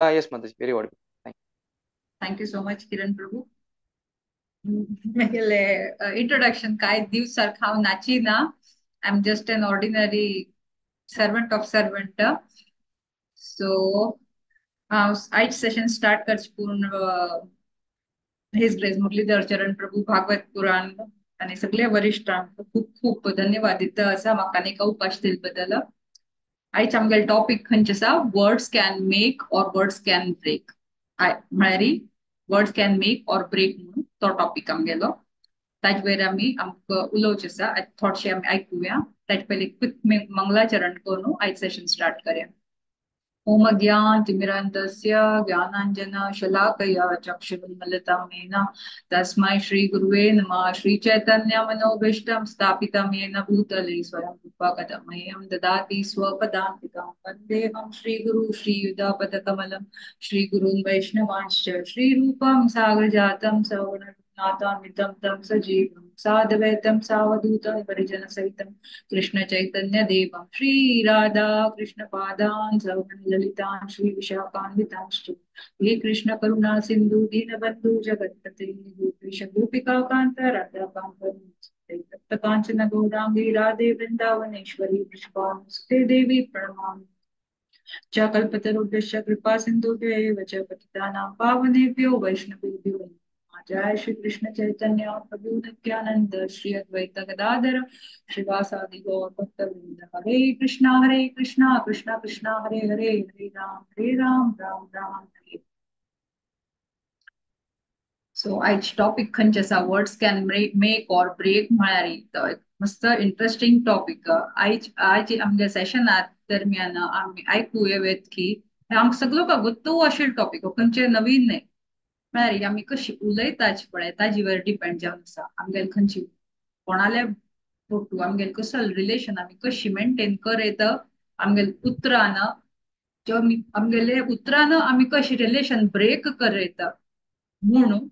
Yes Mataji, very audible. Thank thank you so much Kiran Prabhu. मेगेले introduction काय दिवसारखं हांव नाची ना. I am just an ordinary servant of servant. So हांव आयज सेशन स्टार्ट करचे पूर्ण his grace Muralidhar चरण प्रभू भागवत पुराण आणि सगळे वरिष्ठांक खूप खूप धन्यवाद दिता आसा म्हाका आनी अवकाश दिल बद्दल. आयज आमगेले टॉपीक खंयचे आसा, words can make or words can break. म्हळ्यार words can make or break म्हणून तो टॉपीक आमगेलो. ताजे वयर आमी आमकां उलोवचें आसा, थोडशें आमी आयकुया. ताजे पयलीं क्विक मंगलाचरण करून आयज सेशन स्टार्ट करया. ओम अज्ञानतिमिरान्धस्य ज्ञानाञ्जनशलाकया चक्षुरुन्मीलितं येन तस्मै श्रीगुरुवे नमः. श्रीचैतन्यमनोभीष्टं स्थापितं येन भूतले स्वयं रूपं कदा मह्यं ददाति स्वपदान्तिकं. वन्देऽहं श्रीगुरु श्रीयुतपदकमलं श्रीगुरून् वैष्णवांश्च श्रीरूपं सागरजातं सगुणनाथान्वितं तं सजीवं साद्वैतं सावधूतं परिजनसहितं कृष्ण चैतन्य देवं श्री राधा कृष्ण पादान् सगुण ललितान् श्री विशाखान्वितांश्च. हे कृष्ण करुणा सिंधु दीनबंधु जगत्पते गोपेश गोपिका कांत राधा कांत तप्त कांचन गौरांगी राधे वृंदावनेश्वरी वृषभानुसुते देवी प्रणमामि. च कल्पतरुभ्यश्च कृपा सिन्धुभ्य एव च पतितानां पावनेभ्यो वैष्णवेभ्यो. जय श्री कृष्ण चैतन्य प्रभु नित्यानंद श्री अद्वैत गदाधर श्रीवासादि गौर भक्तवृंद. हरे कृष्णा कृष्णा कृष्णा हरे हरे, हरे राम राम राम हरे. सो आयज टॉपिक खंयचे आसा, words can make or break म्हळ्यार मस्त इंटरेस्टिंग टॉपिक. आयज आयज आमच्या सेशनात दरम्यान आमी आयकूं की आमकां सगळो का गोत्तो आशिल्लो टॉपिक, खंयचे नवीन न्हय. म्हळ्यार आमी कशी उलयताच पळय ताजेवर डिपेंड जावन आसा आमगेले खंयची कोणाले फोटू आमगेले कसो रिलेशन आमी कशी मेंटेन करयत आमगेले उतरान, आमगेले उतरान आमी कशी रिलेशन ब्रेक करयत म्हणून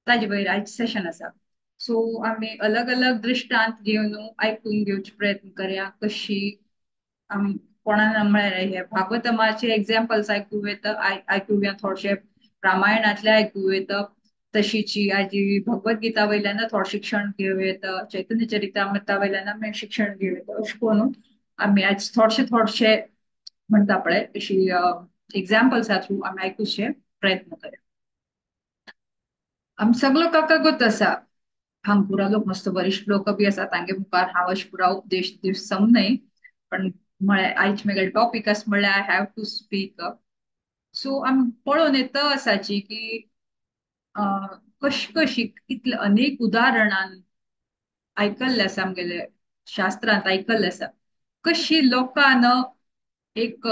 ताजे वयर आयज सेशन आसा. सो आमी अलग अलग दृश्टांत घेवन आयकून घेवचे प्रयत्न करया कशी आम कोणान म्हळ्यार हे भागवतमाचे एग्जाम्पल्स आयकूं येता, आयकुया थोडशे रामायणांतले आयकूं येता, तशीची आजी भगवद्गीता वयल्यान थोडें शिक्षण घेवं येता, चैतन्य चरितामृता वयल्यान आमी शिक्षण घेवं येता. अशें करून आमी आयज थोडशे थोडशे म्हणटा पळय अशी एग्जाम्पल्सा थ्रू आमी आयकुचे प्रयत्न करया. आमी सगलो काका गोत आसा, हांगा पुरा लोक मस्त वरिश्ठ लोक बी आसा, तांगे मुखार हांव अशें पुरा उपदेश दिवं सम न्हय, पण म्हळ्यार आयज म्हगेलें टॉपीक आसा म्हळ्यार I have to speak. So आमी पळोवन येता आसाची की कशी कशी कितले अनेक उदाहरणान आयकल्लें आसा, आमगेले शास्त्रांत आयकल्लें आसा कशी लोकान एक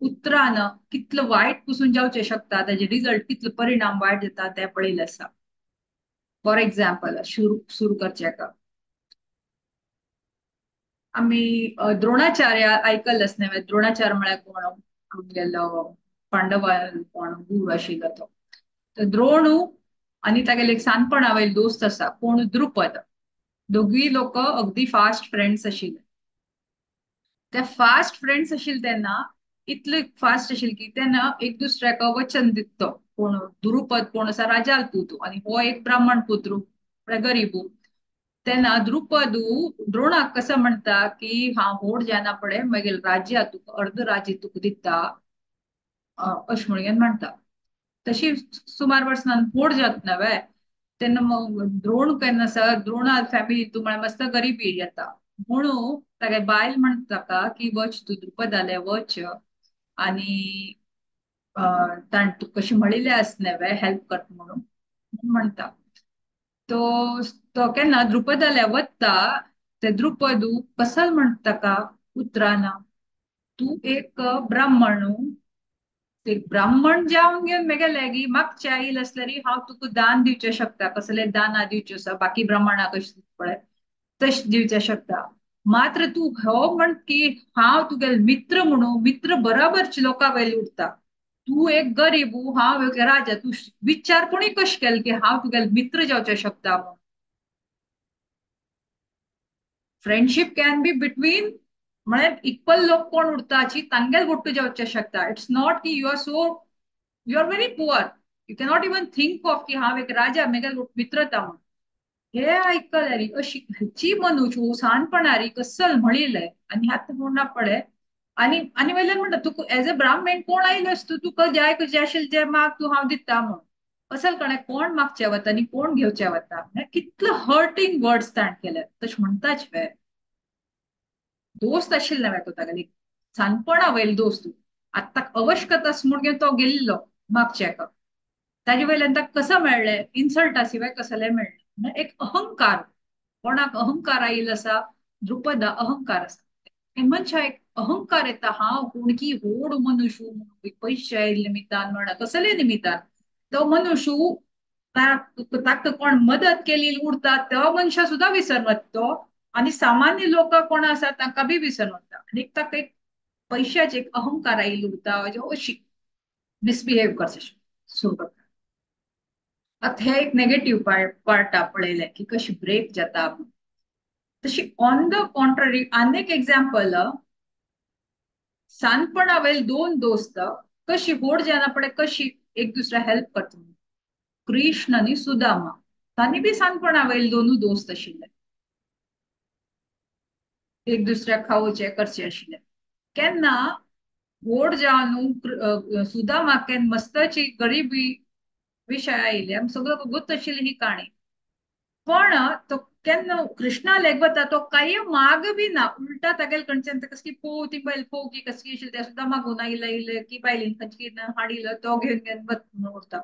उतरान कितलो वायट पसून जावचें शकता, ताजे रिजल्ट कितलो परिणाम वायट जाता तें पळयलें आसा. फॉर एग्जाम्पल सुरू करचें का आमी द्रोणाचार्य आयकल्लें आसा न्हय. द्रोणाचार्य म्हळ्यार कोण, आमगेलो पांडवा कोण गुरू आशिल्लो तो. तर द्रोणू आनी तागेले एक सानपणा वयलो दोस्त आसा कोण, द्रुपद. दोगूय लोक अगदी फास्ट फ्रेंड्स आशिल्ले. ते फास्ट फ्रेंड्स आशिल्ले तेन्ना इतले फास्ट आशिल्ले की तेन्ना एक दुसऱ्याक वचन दित. कोण द्रुपद कोण आसा राजाल पूत आनी हो एक ब्राह्मण पुत्र म्हळ्यार गरीबू. तेन्ना द्रुपदू द्रोणाक कसो म्हणटा की हांव व्हड जायना पळय म्हगेलें राज्य तुका अर्द राज्य तुका दिता अशें म्हणून म्हणटा. तशी सुमार वर्सां व्हड जाता न्हय तेन्ना मग द्रोण केन्ना आसा, द्रोणा फॅमिली तूं म्हळ्यार मस्त गरिबी येता म्हणून तागे बायल म्हणटा ताका की वच तूं द्रुपदाले वच आनी ताणें तुका कशें म्हणिल्लें आसा न्हय हेल्प कर म्हणून म्हणटा. तो तो केन्ना द्रुपदाले वता ते द्रुपदू कसल म्हणटा ताका उतराना, तूं एक ब्राह्मण, एक ब्राह्मण जावन घेवन म्हगेले लागीं मागचें आयल आसल्यार हांव तुका दान दिवचें शकता, कसलें दानां दिवच्यो आसा बाकी ब्राह्मणाक कशें पळय तशें दिवचें शकता. मात्र तूं हो म्हण की हांव तुगेले मित्र म्हणून मित्र बराबरच लोकां वयले उरता, तूं एक गरीब हांव एक राजा, तूं विचार कोणी कशें केलो की हांव तुगेले मित्र जावचें शकता म्हणून. फ्रेंडशीप can be between म्हळ्यार इक्वल लोक कोण उरताची तांगेल ಒಟ್ಟು जावचें शकता. It's not की you are so You are very poor, you cannot even think of की हांव एक राजा मेगेल मित्रता म्हणून. हे आयकल्यारी अशी ह्याची मनुष्य सानपणारी कसल म्हणिल्ले आनी हात म्हणना पडे आनी आनी वयल्यान म्हणटा तुका एज अ ब्राह्मण कोण आयलो आसतू तुका जाय कशें आशिल्लें जें माग तूं हांव दिता म्हणून. असल कोणे कोण मागचे वता आनी कोण घेवचे वता, कितले हर्टींग वर्ड्स ताण केले. तशें म्हणटाच वे दोस्त आशिल्ले वे तो तागेली सानपणा वयलो दोस्त, आतां अवश्यकता म्हूण तो गेल्लो मागच्याक, ताजे वयल्यान ताका कसो मेळ्ळें इन्सल्टा शिवाय कसलें मेळ्ळें. एक अहंकार, कोणाक अहंकार आयिल्लो आसा, द्रुपदा अहंकार आसा. मनशा एक अहंकार येता, हांव कोण की व्हड मनुष्य पयशे आयिल्ले निमितान म्हणा कसले निमितान तो मनुष्य ताका कोण मदत केली उरता तो मनशा सुद्दां विसर वता तो, आनी सामान्य लोक कोण आसा तांकां बी विसर वता. आनी ताका एक पयशाचे एक अहंकार आयिल्लो उरता, अशी मिसबिहेव करचें सुरू करता. आतां हे एक नेगेटीव पार्ट पळयलें की कशी ब्रेक जाता. तशी ऑन the contrary आनीक एग्जाम्पल, सानपणा वयल दोन दोस्त कशी व्हड जायना पळय कशी एक दुसऱ्या हेल्प करता. कृष्ण आनी सुदामा तांणी बी सानपणा वयल दोनूय दोस्त आशिल्ले, एक दुसऱ्याक खावोवचे करचे आशिल्ले. केन्ना व्हड जावन सुदामा केन्ना मस्ताची गरिबी विशय आयिल्ले, आमी सगळ्यांक गोत आशिल्ली ही काणी. पण तो केन्ना कृष्णा लेग वता तो कांय माग बी ना, उलटा तागेले कडच्यान कसली पोव ती बायल पोव की कसली आशिल्ली तें सुद्दां मागून आयले आयले की बायलेन खंयची हाडिल्लो तो घेवन घेवन वत उरता.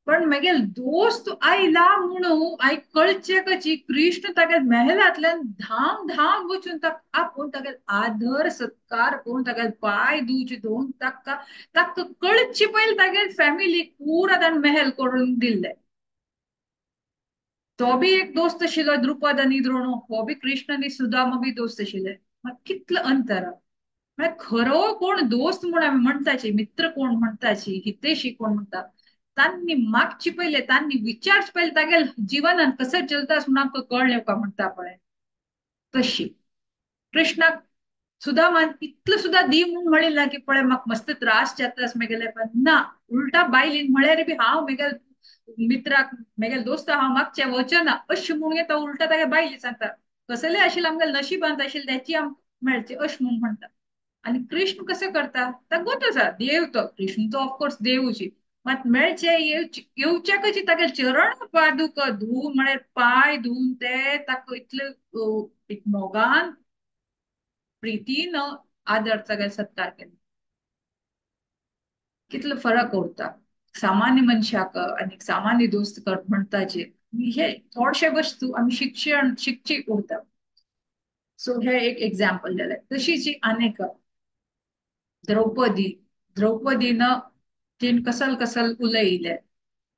पण मागीर दोस्त आयला म्हणून आयक कळचे कशी कृष्ण तागेले मेहलांतल्यान धांव धांव वचून ताका आपोवन तागेले आदर सत्कार करून तागेले पांय धुवचे धुवन ताका ताका कळचे पयलीं तागेले फॅमिलीक पुरा ताणें मेहल करून दिल्ले. तो बी एक दोस्त आशिल्लो द्रुपद आनी द्रोणो, हो बी कृष्ण आनी सुदामा बी दोस्त आशिल्ले. कितलें अंतर, म्हळ्यार खरो कोण दोस्त म्हूण आमी म्हणटाची, मित्र कोण म्हणटाची, हितेशी कोण म्हणटा, तांनी मागची पयले तांनी विचारचे पयले तागेले जिवनान कसं चलता म्हणून आमकां कळ्ळें का म्हणटा पळय. तशी कृष्णाक सुदामान इतलें सुद्दां दी म्हूण म्हणिल्लें की पळय म्हाका मस्त त्रास जाता मेगेले, पण ना उलटा बायलेन म्हळ्यार बी हांव मेगेले मित्राक मेगेले दोस्ता हांव मागचें वचना अशें म्हणून तो उलटा तागे बायले सांगता कसले आशिल्लें आमगेले नशिबांत आशिल्लें त्याची आमकां मेळचें अशें म्हूण म्हणटा. आनी कृष्ण कसो करता ताका गोत आसा देव तो, कृष्ण तो ऑफकोर्स देवूची, मात मेळचे येवच्याकच तागेले चरण पादुक धुवन म्हळ्यार पांय धुवन ते ताका इतले एक मोगान प्रितीन आदर तागेलो सत्कार केलो. कितलो फरक उरता सामान्य मनशाक आनी सामान्य दोस्त म्हणटाचे. हे थोडशे वस्तू आमी शिक्षण शिकची उरता. सो हे एक एग्जाम्पल जालें. तशीच आनीक द्रौपदी, द्रौपदीन तिणें कसल कसल उलयलें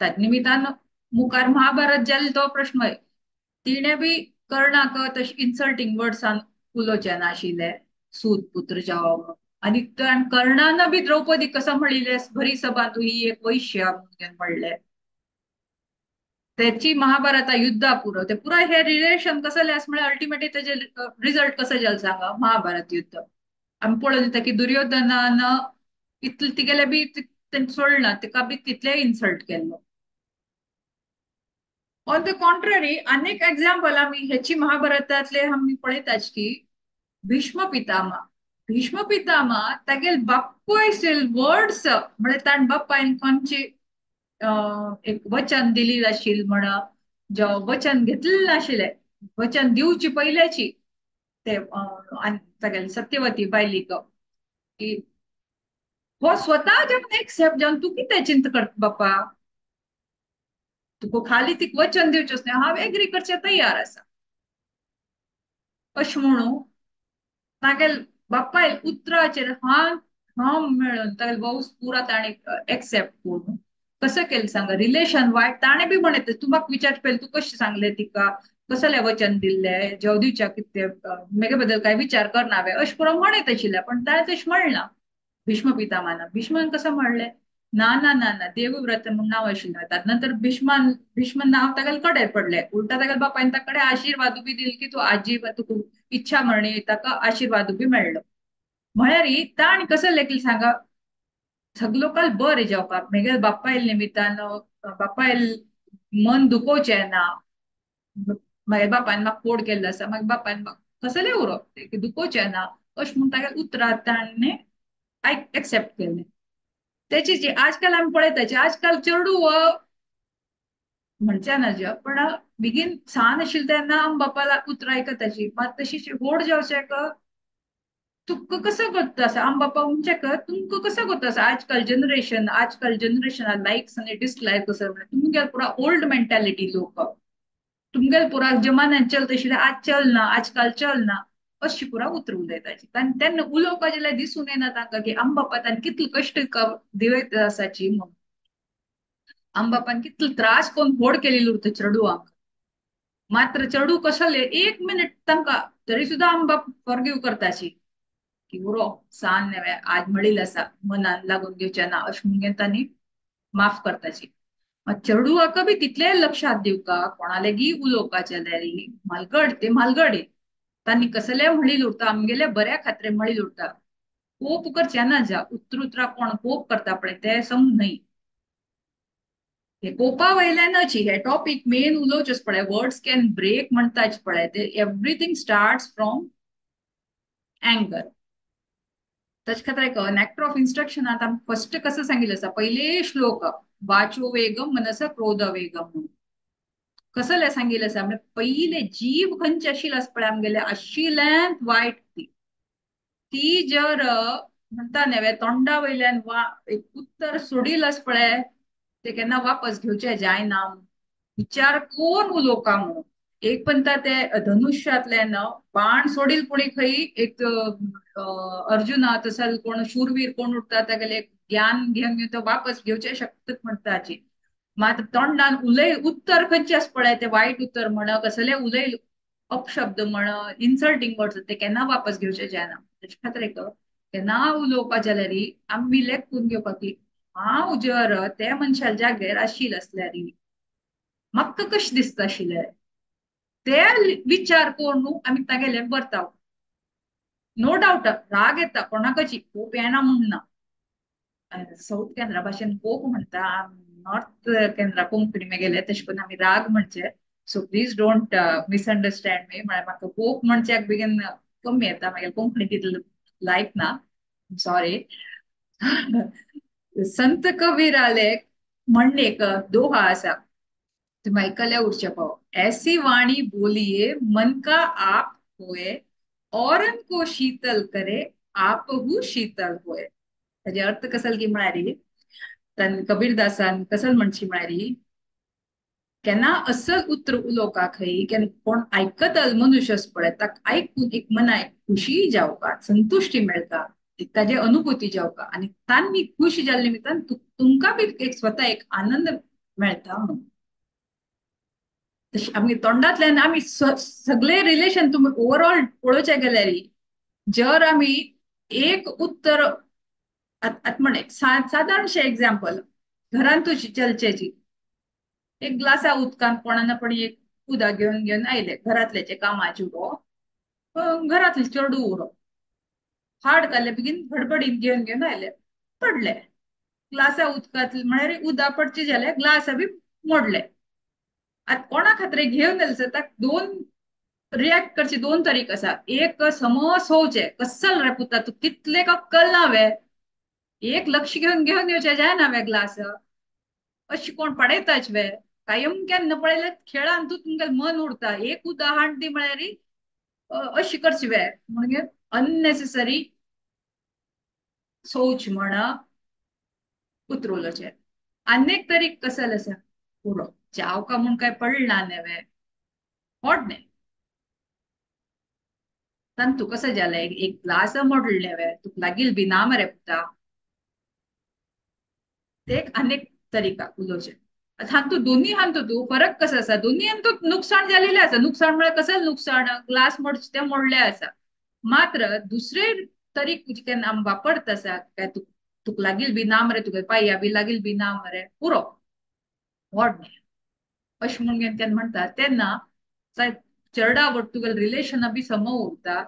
ताचे निमितान मुखार महाभारत जालें तो प्रश्न. तिणें बी कर्णाक तशें इन्सल्टींग वर्ड्सान उलोवचें नाशिल्लें, सूत पुत्र जावो. आनी कर्णान बी द्रौपदी कसो म्हणिल्लें भरी सभा तूं ही एक वैश्य म्हणलें. त्याची महाभारता युद्धा पुरो ते पुराय हे रिलेशन कसलें आसा म्हळ्यार अल्टिमेटली तेजे रिजल्ट कसो जालें सांगा, महाभारत युद्ध. आमी पळोवन दिता की दुर्योधनान इतले तिगेले बी तें सोडना, तिका बी तितलें इन्सल्ट केल्लो. ऑन the contrary अनेक एग्जाम्पल आमी हेची महाभारतांतले आमी पळयतात की भीष्म पितामह, भीष्म पितामह तागेले बापूय वर्ड्स म्हळ्यार ताणें बापायन कोणची एक वचन दिली आशिल्लें म्हण, जो वचन घेतलेलें नाशिल्लें, वचन दिवची पयल्याची ते तागेले सत्यवती बायलीक की हो स्वता जेवन एक्सेप्ट जावन तूं कितें चिंता करता बापा, तुका खाली तिका वचन दिवचें न्हय, हांव एग्री करचें तयार आसा अशें म्हणून तागेले बापायल उतराचेर हांव हांव मेळून तागेले वंश पुरा ताणें एक्सेप्ट करून कसो केलें सांगा. रिलेशन वायट ताणें बी म्हणलें तूं म्हाका विचार पयलें तूं कशें सांगलें तिका, कसलें वचन दिल्लें, जेव दिवच्या कितें मेगे बद्दल कांय विचार करना वे अशें करून म्हणत आशिल्लें, पण ताणें तशें म्हणलां भीष्म पितामहान. भीष्मान कसं म्हणलें ना ना ना ना देवव्रत म्हणून नांव आशिल्लें. ताचे नंतर भीष्मान भीष्म नांव तागेले कडेन पडलें, उलटा तागेले बापायन ताका कडेन आशिर्वाद बी दिले की तूं आजी तुका इच्छा मरणी ताका आशिर्वाद बी मेळ्ळो. म्हळ्यार ताणें कसो लेखलें सांगा, सगलो काल बरें जावपाक मेगेल बापायल निमित्तान बापायल मन दुखोवचें ना, म्हागे बापायन म्हाका फोड केल्लो आसा, म्हागे बापायन म्हाका कसलें उरोप दुखोवचें ना अशें म्हूण तागेलें उतरां ताणें एक्सेप्ट केलें. तेची जी आजकाल आमी पळयताची आजकाल चेडूं म्हणच्या ना ज्या, पण बेगीन सान आशिल्लें तेन्ना आम बापाला उतरां आयकताची, मात तशी व्हड जावचें तुमकां कसो करता आसा आम बापा म्हणचे तुमकां कसो करता आसा. आजकाल जनरेशन, आजकाल जनरेशना लायक्स आनी डिसलायक्स आसा, तुमगेल पुरा ओल्ड मेंटालिटी लोक, तुमगेल पुरा जमान्यान चलता आशिल्लें आज चलना, आजकाल चलना अशी पुरा उतरां उलयताची. तेन्ना उलोवपाचें जाल्यार दिसून येना तांकां की आम बापा तांणी कितले कश्ट दिवयत आसाची म्हणून, आम बापान कितलो त्रास करून व्हड केलेलो उरता चेडवांक. मात्र चेडूं कसलें एक मिनट तांकां तरी सुद्दां आम बाप फॉरगिव करताची की उरो सान न्हय आज म्हणिल्लें आसा मनान लागून घेवचें ना अशें म्हणून तांणी माफ करताची. चेडवाक बी तितलें लक्षात दिवका कोणालेगी उलोवपाचें जाल्यार म्हालगड ते म्हालगडे तांणी कसलें म्हणिल्लें उरता आमगेले बऱ्या खातीर म्हणिल्लें उरता. कोप करचें ना जा उतर उतरा कोण कोप करता पळय तें सम न्हय, हे कोपा वयल्यानच हे टॉपीक मेन उलोवचेच पळय, वर्ड्स can break म्हणटाच पळय ते एवरीथींग स्टार्ट्स फ्रॉम अँगर. ताचे खातीर एक नॅक्टर ऑफ इन्स्ट्रक्शन आतां फर्स्ट कसं सांगितलं आसा, पयले श्लोक वाचो वेगम मनस क्रोध वेगम म्हणून कसलें सांगितलं आसा, म्हणजे पयले जीव खंयचे आशिल्ले आसा पळय आमगेले आशिल्ल्यान वायट ती ती जर म्हणटा न्हय तोंडा वयल्यान वा एक उत्तर सोडील आसा पळय ते केन्ना वापस घेवचे जायना, विचार कोण उलोवका म्हणून. एक पंता ते धनुष्यांतल्यान बाण सोडील कोणी खंय एक अर्जुना तसल कोण शूरवीर कोण उरता तागेले ज्ञान घेवन घेवन तो वापस घेवचे शक्त म्हणटाची. मात तोंडान उलय उत्तर खंयचे आसा पळय ते वायट उत्तर म्हण कसले उलय अपशब्द म्हण इन्सल्टींग वर्ड्स ते केन्ना वापस घेवचे जायना. तेचे खातीर एक केन्ना उलोवपा जाल्यार आमी लेखून घेवपाक की हांव जर ते मनशाच्या जाग्यार आशिल्लें आसल्यार म्हाका कशें दिसता आशिल्लें ते विचार करून आमी तागेले बरताव. नो डावट राग येता कोणाकची, कोप येना म्हूण ना, सावथ केन्रा भाशेन कोप म्हणटा, नॉर्थ केन्रा कोंकणी गेले तशें करून आमी राग म्हणचे. So please don't misunderstand me, म्हळ्यार म्हाका कोप म्हणच्याक बेगीन कमी येता, मागीर कोंकणी तितली लायक ना, सॉरी. संत कबीराले म्हणणे एक दोहा आसा, तुमी आयकल्या उरचे पाव, ऐसी वाणी बोलिये मन का आप होए औरन को शीतल करे आप हु शीतल होए. ताजे अर्थ कसल की म्हळ्यार कबीरदासान कसल म्हणची म्हळ्यार केन्ना असल उतर उलोवका खंय केन्ना कोण आयकतल मनुष्य पळय ताका आयकून एक मनाक खुशी जावका, संतुश्टी मेळटा, ताजे अनुभूती जावका आनी तांणी खुश जाल्ले निमित्तान तुमकां बी एक स्वता एक आनंद मेळटा म्हणून. तशें आमगे तोंडांतल्यान आमी सगळे रिलेशन तुमी ओवरऑल पळोवचें गेल्यार जर आमी एक उत्तर आतां म्हण सादारणशें एग्जाम्पल घरांतूच चलचेची एक ग्लासा उदकान कोणा कोणी एक उदक घेवन घेवन आयले घरांतल्याचे कामाचे उरो घरांतले चेडूं उरो हाड काडले बेगीन गडबडीन घेवन घेवन आयले पडले ग्लासा उदकांतले म्हळ्यार उदक पडचे जाल्यार ग्लास बी मोडले. आतां कोणा खातीर घेवन आयले जाता दोन रिएक्ट करचे दोन तरीक आसा, एक समज होवचे कसल रे पुता तूं कितले कल ना वे एक लक्ष घेवन घेवन येवचे जायना वे ग्लास अशी कोण पडयताच वे कायम केन्ना पळयल्यार खेळान तूं तुमगेलें मन उरता एक उदाहरण दी म्हळ्यार अशी करची वे म्हणून अननेसेसरी सोच म्हण उतरवलोचें. आनी एक तरीक कसल आसा उरो जावका म्हूण काय पडला न्हय वे होड न्हय तांतू कसं जालें एक ग्लास मोडलें वे तुका लागील बी ना मरे पुता ते एक आनी तरीका उलोवचें. हातूंत दोन्ही हातूंत तूं फरक कसो आसा, दोन्ही हातूंत नुकसाण जालेलें आसा. नुकसाण म्हळ्यार कसलें नुकसाण, ग्लास मोडचें तें मोडलें आसा, मात्र दुसरे तरीक केन्ना आमी वापरता आसा काय तुका लागील बी ना मरे तुगे पांया बी लागील बी ना मरे पुरो व्हड न्हय अशें म्हणून तेन्ना म्हणटा तेन्ना चेडा वट तुगेलें रिलेशन बी सम उरता.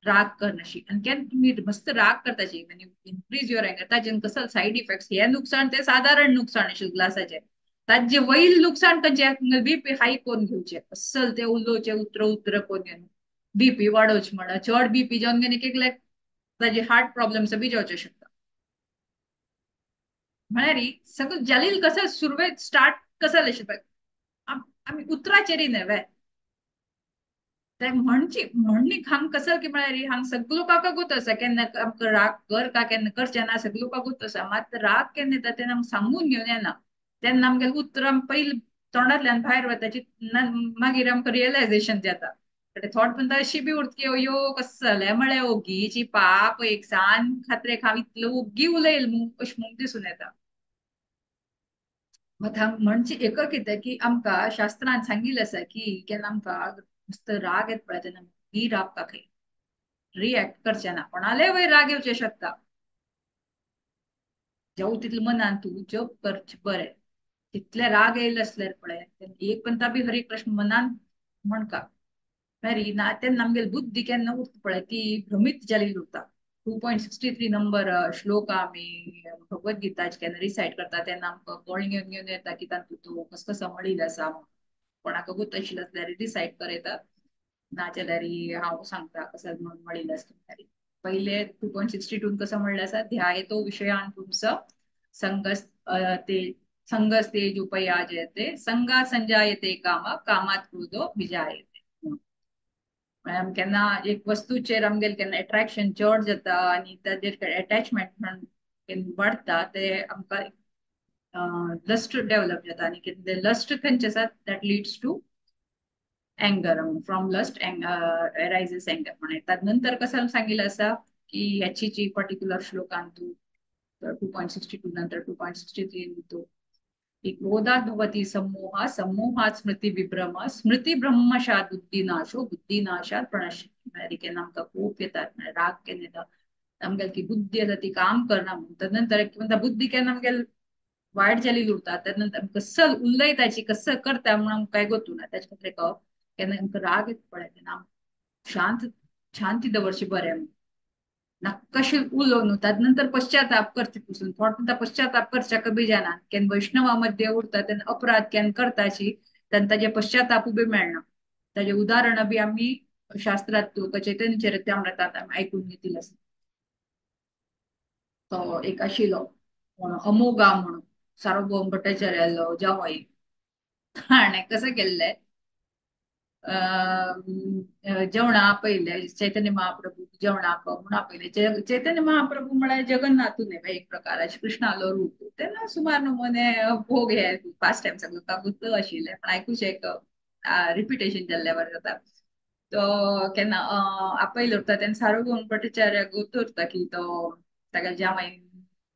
राग करनाशी. आनी केन्ना तुमी मस्त राग करताची इन्क्रीज your anger, ताजेन कसो सायड इफेक्ट्स, हे नुकसान ते सादारण नुकसान आशिल्लें ग्लासाचें, ताजे वयल नुकसान खंयचें बीपी हाय करून घेवचें, असल ते उलोवचें उतर उतर करून घेवन बीपी वाडोवचें म्हणा, चड बीपी जावन घेवन एक एकल्याक ताजे हार्ट प्रॉब्लम्स बी जावचे शकता. म्हळ्यार सगळं जालील कसं सुरवेक स्टार्ट कसं जालें आमी उतराचेर न्हय ते म्हणची म्हणणी हांग कसं की म्हळ्यार हांग सगळो लोकांक गोत आसा केन्ना आमकां राग कर का केन्ना करचें ना, सगळो लोकांक गोत आसा. मात राग केन्ना येता तेन्ना आमकां सांगून घेवन येना, तेन्ना आमगेले उतरां पयलीं तोंडांतल्यान भायर वताची, मागीर आमकां रियलायझेशन जाता. थोड म्हणटा अशी बी उरता की अयो कसं जालें म्हळ्यार ओगीची पाप एक सान खात्रेक हांव इतलो ओगी उलयल म्हूण अशें म्हूण दिसून येता. मात हांग म्हणजे एक कितें की आमकां शास्त्रान सांगिल्लें आसा की केन्ना आमकां मस्त राग येत पळय तेन्ना ओगी रावपाक खंय, रिएक्ट करचें ना, कोणालेय वयर राग येवचें शकता. जावं तितलें मनान तूं जप करचें बरें, तितले राग येयले आसल्यार पळय एक पंता बी हरे कृष्ण मनान म्हणका मेरी ना, तेन्ना आमगेली बुद्धी केन्ना उरता पळय ती भ्रमीत जाल्ली उरता. 2.63 नंबर श्लोक आमी भगवद्गीताचे केन्ना रिसायट करता तेन्ना आमकां कळून घेवन घेवन येता की तातूंत तूं कसो कसो म्हणिल्लें आसा, कोणाक गोत आशिल्लें आसल्यार रिसायट करयता, नाजाल्यार हांव सांगता कसो म्हणून म्हणिल्लें आसता. पयले 2.62 कसो म्हणलें आसा, ध्यायतो विशयान पुंस संगस ते संगस्तेज उपयाजयते संगा संजायते काम कामात क्रोधो विजायते. केन्ना एक वस्तूचेर आमगेले केन्ना एट्रॅक्शन चड जाता आनी ताजेर एटॅचमेंट म्हणून वाडटा, ते आमकां लस्ट डेव्हलप जाता आनी कितें लस्ट खंयचे आसा that leads to anger, from lust arises anger म्हणून. ताजे नंतर कसं सांगितलं आसा की ह्याची जी पर्टिक्युलर श्लोकान तूं 2.62 नंतर 2.63 तूं क्रोधात भवती सम्मोहा सम्मोहात स्मृती विभ्रम स्मृती ब्रह्मशात बुद्धिनाशो बुद्धिनाशात प्रणश्यति. म्हळ्यार केन्ना आमकां कोप येतात, राग केन्ना येता, आमगेली ती बुद्धी आसा ती काम करना म्हणून. तदनंतर म्हणटा बुद्धी केन्ना आमगेली वायट जाल्ली उरता, तदनंतर कसं उलयताची कसं करता म्हणून आमकां काय गोतू ना. ताचे खातीर केन्ना आमकां राग येता पळय तेन्ना शांत शांती दवरची बरें, नाकाशी उलोवन तदनंतर पश्चाताप करचे पसून थोडो म्हणटा पश्चाताप करच्या कबी जायना. केन्ना वैष्णवा मध्ये उरता तेन्ना अपराध केन्ना करताची तेन्ना ताजे पश्चाताप बी मेळना. ताजे उदाहरण बी आमी शास्त्रांत चैतन्य चरितामृतांत आमी आयकून घेतिल्लें आसा. तो एक आशिल्लो अमोगा म्हणून सार्वभौम भट्टाचार्यालो जावई, ताणें कसं केल्लें जेवणा आपयलें चैतन्य महाप्रभू जेवणा म्हणून आपयलें. चैतन्य महाप्रभू म्हळ्यार जगन्नाथू न्हय एक प्रकाराचे कृष्णालो रूप. तेन्ना सुमार नमुने भोग हे पास्ट टायम सगळो कागूत आशिल्लें, पण आयकूचें एक रिपिटेशन जाल्ल्या बरें जाता. तो केन्ना आपयलो उरता तेन्ना सार्वभौम भट्टाचार्य गोत उरता की तो ताका जावई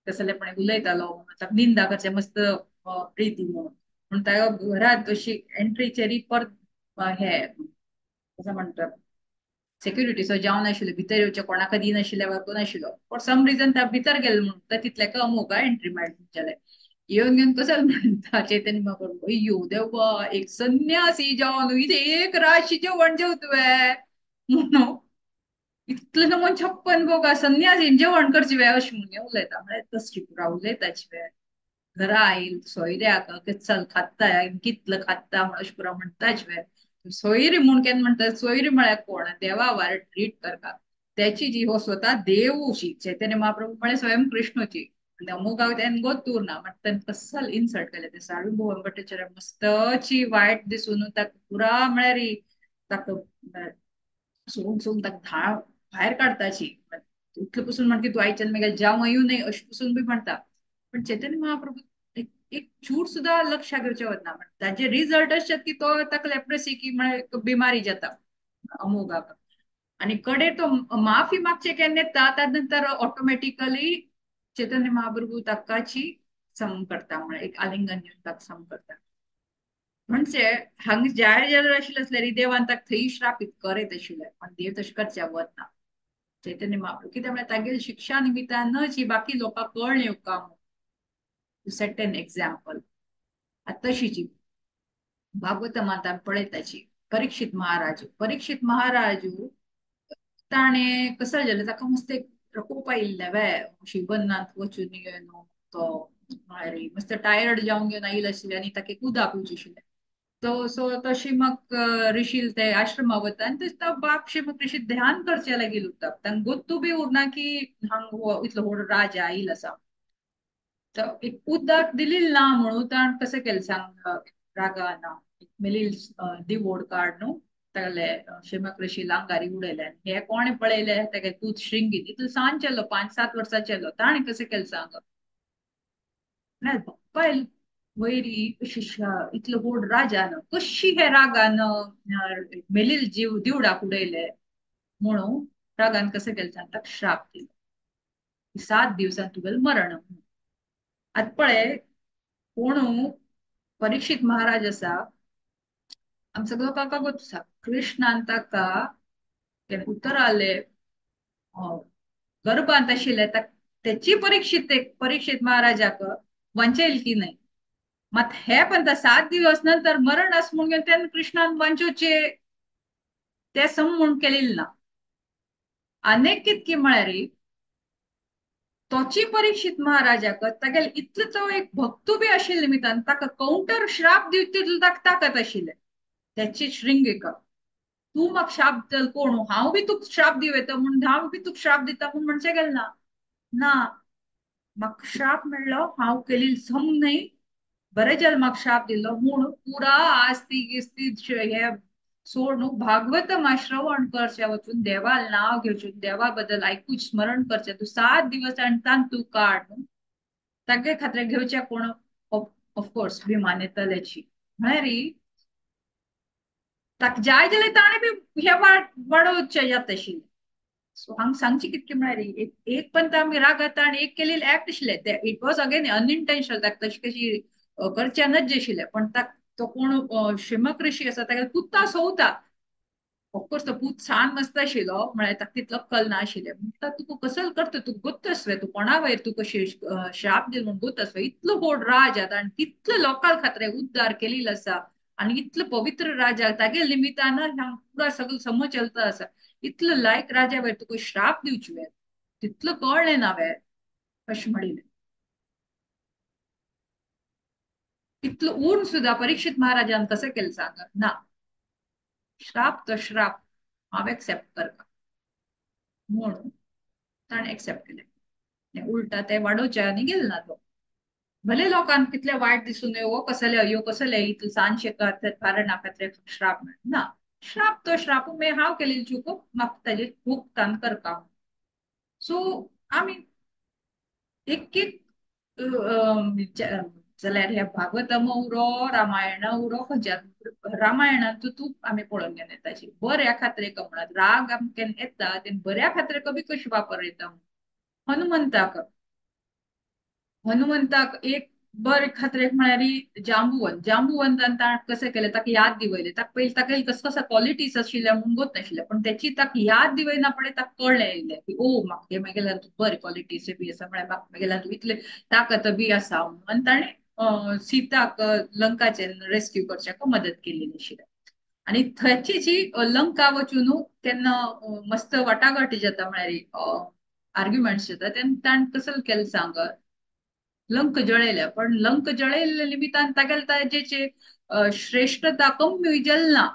कसलेपणे उलयतालो, निंदा करचें मस्त प्रिती म्हणून. पूण ताका घरांत अशी एंट्रीचेर परत हे कसं म्हणतात सेक्युरिटीचो जावन नाशिल्लो, भितर येवचें कोणाक दिनाशिल्लें वा नाशिल्लो. फॉर सम रिजन त्या भितर गेलो म्हणून तितले का अमोगा एंट्री मेळ्ळी जाल्यार येवन घेवन कसं म्हणटा चैतन्य महाप्रभू अय्यो देवा एक संन्यासी जावन इथे एक राशी जेवण जेवतवे म्हणून इतलें नमन 56 भोगा संन्यासी जेवण करची वे अशें म्हणून उलयता. म्हळ्यार तसली पुरा उलयताची वे घरा आयल सोयऱ्याक चल खाता कितलं खाता म्हण अशें पुरा म्हणटाच वे. सोयरी म्हूण केन्ना म्हणटा, सोयरी म्हळ्यार कोण, देवा वार ट्रीट करता त्याची जी हो स्वतः देवशी चैतन्य महाप्रभू म्हळ्यार स्वयं कृष्णची. अमोगाक तेन्ना गोतूर ना मात तेन्ना कसल इन्सल्ट केलें ते सार्वभौम भट्टाचार्य मस्तची वायट दिसून ताका पुरा म्हळ्यार ताका सोडून सोडून ताका धाळ भायर काडताची. इतलें पसून म्हणटा की तूं आयच्यान मागीर जावं येवं न्हय अशें पसून बी म्हणटा. पण चैतन्य महाप्रभू एक चूर सुद्धा लक्षात घेवचें वतना ताजे रिजल्ट अशें की तो ताका लेप्रसी की म्हळ्यार बिमारी जाता अमोगाक. आनी कडे तो माफी मागचे केन्ना येता ताजे नंतर ऑटोमॅटिकली चैतन्य महाप्रभू ताकाची सम करता, म्हळ्यार एक आलिंगन घेवन ताका सम करता. म्हणजे हांगा जाय जाल्यार आशिल्लें आसल्यार देवान ताका थंय श्रापीत करत आशिल्लें, पण देव तशें करच्या वतना चैतन्य महाप्रभू कित्याक म्हळ्यार तागेली शिक्षा निमित्तान जी बाकी लोकांक कळ्ळें काम टू सेट एन एक्झाम्पल. तशीची भागवत माता पळयताची परीक्षित महाराज, परीक्षित महाराज ताणें कसं जालें ताका मस्त एक प्रकोप आयिल्ले वे शिवनाथ वचून न्हू तो म्हळ्यार मस्त टायर्ड जावन घेवन आयिल्ले आशिल्ले आनी ताका एक उदक पिवचें आशिल्लें. तो सो तो शिमक ऋषील ते आश्रमा वता आनी तो बाप शिमक ऋषी ध्यान करचे लागीं उरता. तांकां गोत्तू बी उरना की हांग इतलो व्हड राजा आयिल्लो आसा. तर एक उदक दिलें ना म्हणून ताणें कशें केलें सांग, रागान मेलील दिवोड काड न्हू तागेले शिमक ऋषी आंगारी उडयले. हे कोणें पळयले तागे पूत श्रृंगीन इतलो सान चेलो, 5-7 वर्सां चेलो, ताणें कशें केलें सांग, बाप्पा वयरी इतलो व्हड राजान कशी हे रागान मेलील जीव दिवडाक उडयले म्हणून रागान कशें केलें सांग, ताका श्राप दिलो 7 दिवसान तुगेलें मरण. आतां पळय कोणू परीक्षित महाराज आसा, आम सगळो काका गोत आसा, कृष्णान ताका उतराले गर्भांत आशिल्ले तेची परीक्षित परीक्षित महाराजाक वांचेल की नाही. मात हे पण 7 दिवस नंतर मरण आस म्हणून तेन्ना कृष्णान वांचोवचे ते सम म्हूण केलें ना. आनेक कितकी म्हळ्यार तोची परीक्षित महाराजाक तागेले इतलो तो एक भक्तू बी आशिल्ले निमित्तान ताका काउंटर श्राप दिवचे तितलो ताका ताकत आशिल्ले. त्याची श्रृंगिक तूं म्हाका श्राप दिल कोण, हांव बी तुका श्राप दिवं येता म्हूण, हांव बी तुका श्राप दिता म्हूण म्हणचें गेलें ना. ना म्हाका श्राप मेळ्ळो, हांव केली सम न्हय, बरें जालें म्हाका श्राप दिलो म्हूण पुरा आस्ती गिस्ती हे सोडून भागवतम श्रवण करचें, वचून देवा नांव घेवचें, देवा बद्दल आयकूच स्मरण करचें, तूं 7 दिवस आनी तान तूं काड न्हू तागे खातीर घेवचें कोण ऑफकोर्स विमान येतल्याची म्हळ्यार ताका जाय जाल्यार ताणें बी हे वाडोवचें जाता आशिल्लें. सो हांगा सांगचें कितकें म्हळ्यार एक पण आमी रागात आनी एक केलेलें एक्ट आशिल्लें, ते it was again unintentional, ताका तशी कशी करचें नज आशिल्लें. पण ताका तो कोण शिमक ऋषी आसा ताका पुता सोवता, ऑफकोर्स तो पूत सान मस्त आशिल्लो म्हळ्यार ताका तितलो कल ना आशिल्लें. म्हणटा तुका कसल करता, तूं गोत्त आसवे, तूं कोणा वयर तूं कशी श्राप दिल म्हूण गोत्त आसवे, इतलो व्हड राज आतां आनी तितलो लोकां खातीर उद्धार केलेलो आसा आनी इतलो पवित्र राजा तागे निमित्तान हांगा पुरा सगळो समज चलता आसा, इतलो लायक राजा वयर तुका श्राप दिवची वे तितलो कळ्ळें ना वे अशें म्हणिल्लें. इतलो ऊन सुद्धा परीक्षित महाराजान कसं केलं सांग ना, श्राप तो श्राप हांव एक्सेप्ट करता म्हणून ताणें एक्सेप्ट केलें. उलटा ते वाडोवचे आनी गेले ना तो, भले लोकांक कितले वायट दिसून वो कसले अयो कसले इतले सान शेकात कारण खातीर श्राप ना, श्राप तो श्राप मे हांव केलेली चूक म्हाका ताजेर खूब तान करता. सो आमी एक एक जाल्यार हे भागवतम उरो रामायण उरो खंयच्या रामायणांत तूं आमी पळोवन घेवन येता बऱ्या खातीर म्हणत राग आमकां येता ते बऱ्या खातीर बी कशी वापर येता. हनुमंताक हनुमंताक एक बरे खातीर म्हळ्यार जांबुवन, जांबुवंतान ताणें कशें केलें ताका याद दिवयलें, ताका पयलीं ताका कसो कसो क्वॉलिटीज आशिल्ल्या म्हूण गोत नाशिल्लें, पण तेची ताका याद दिवयना पळय ताका कळ्ळें येयलें की ओ म्हाका मागेल्या बरे क्वॉलिटीज बी आसा म्हळ्यार म्हाका मागेल्या इतले ताकत बी आसा म्हणून आनी ताणें सीताक लंकाचेर रेस्क्यू करच्याक मदत केल्ली आशिल्ली. आनी थंयची जी लंका वचून तेन्ना मस्त वाटाघाटी जाता म्हळ्यार आर्ग्युमेंट्स जाता तेन्ना ताणें कसो केलें सांग, लंक जळयल्या, पण लंक जळयल्ल्या निमित्तान तागेले ताजेचे श्रेष्ठता कमी जलना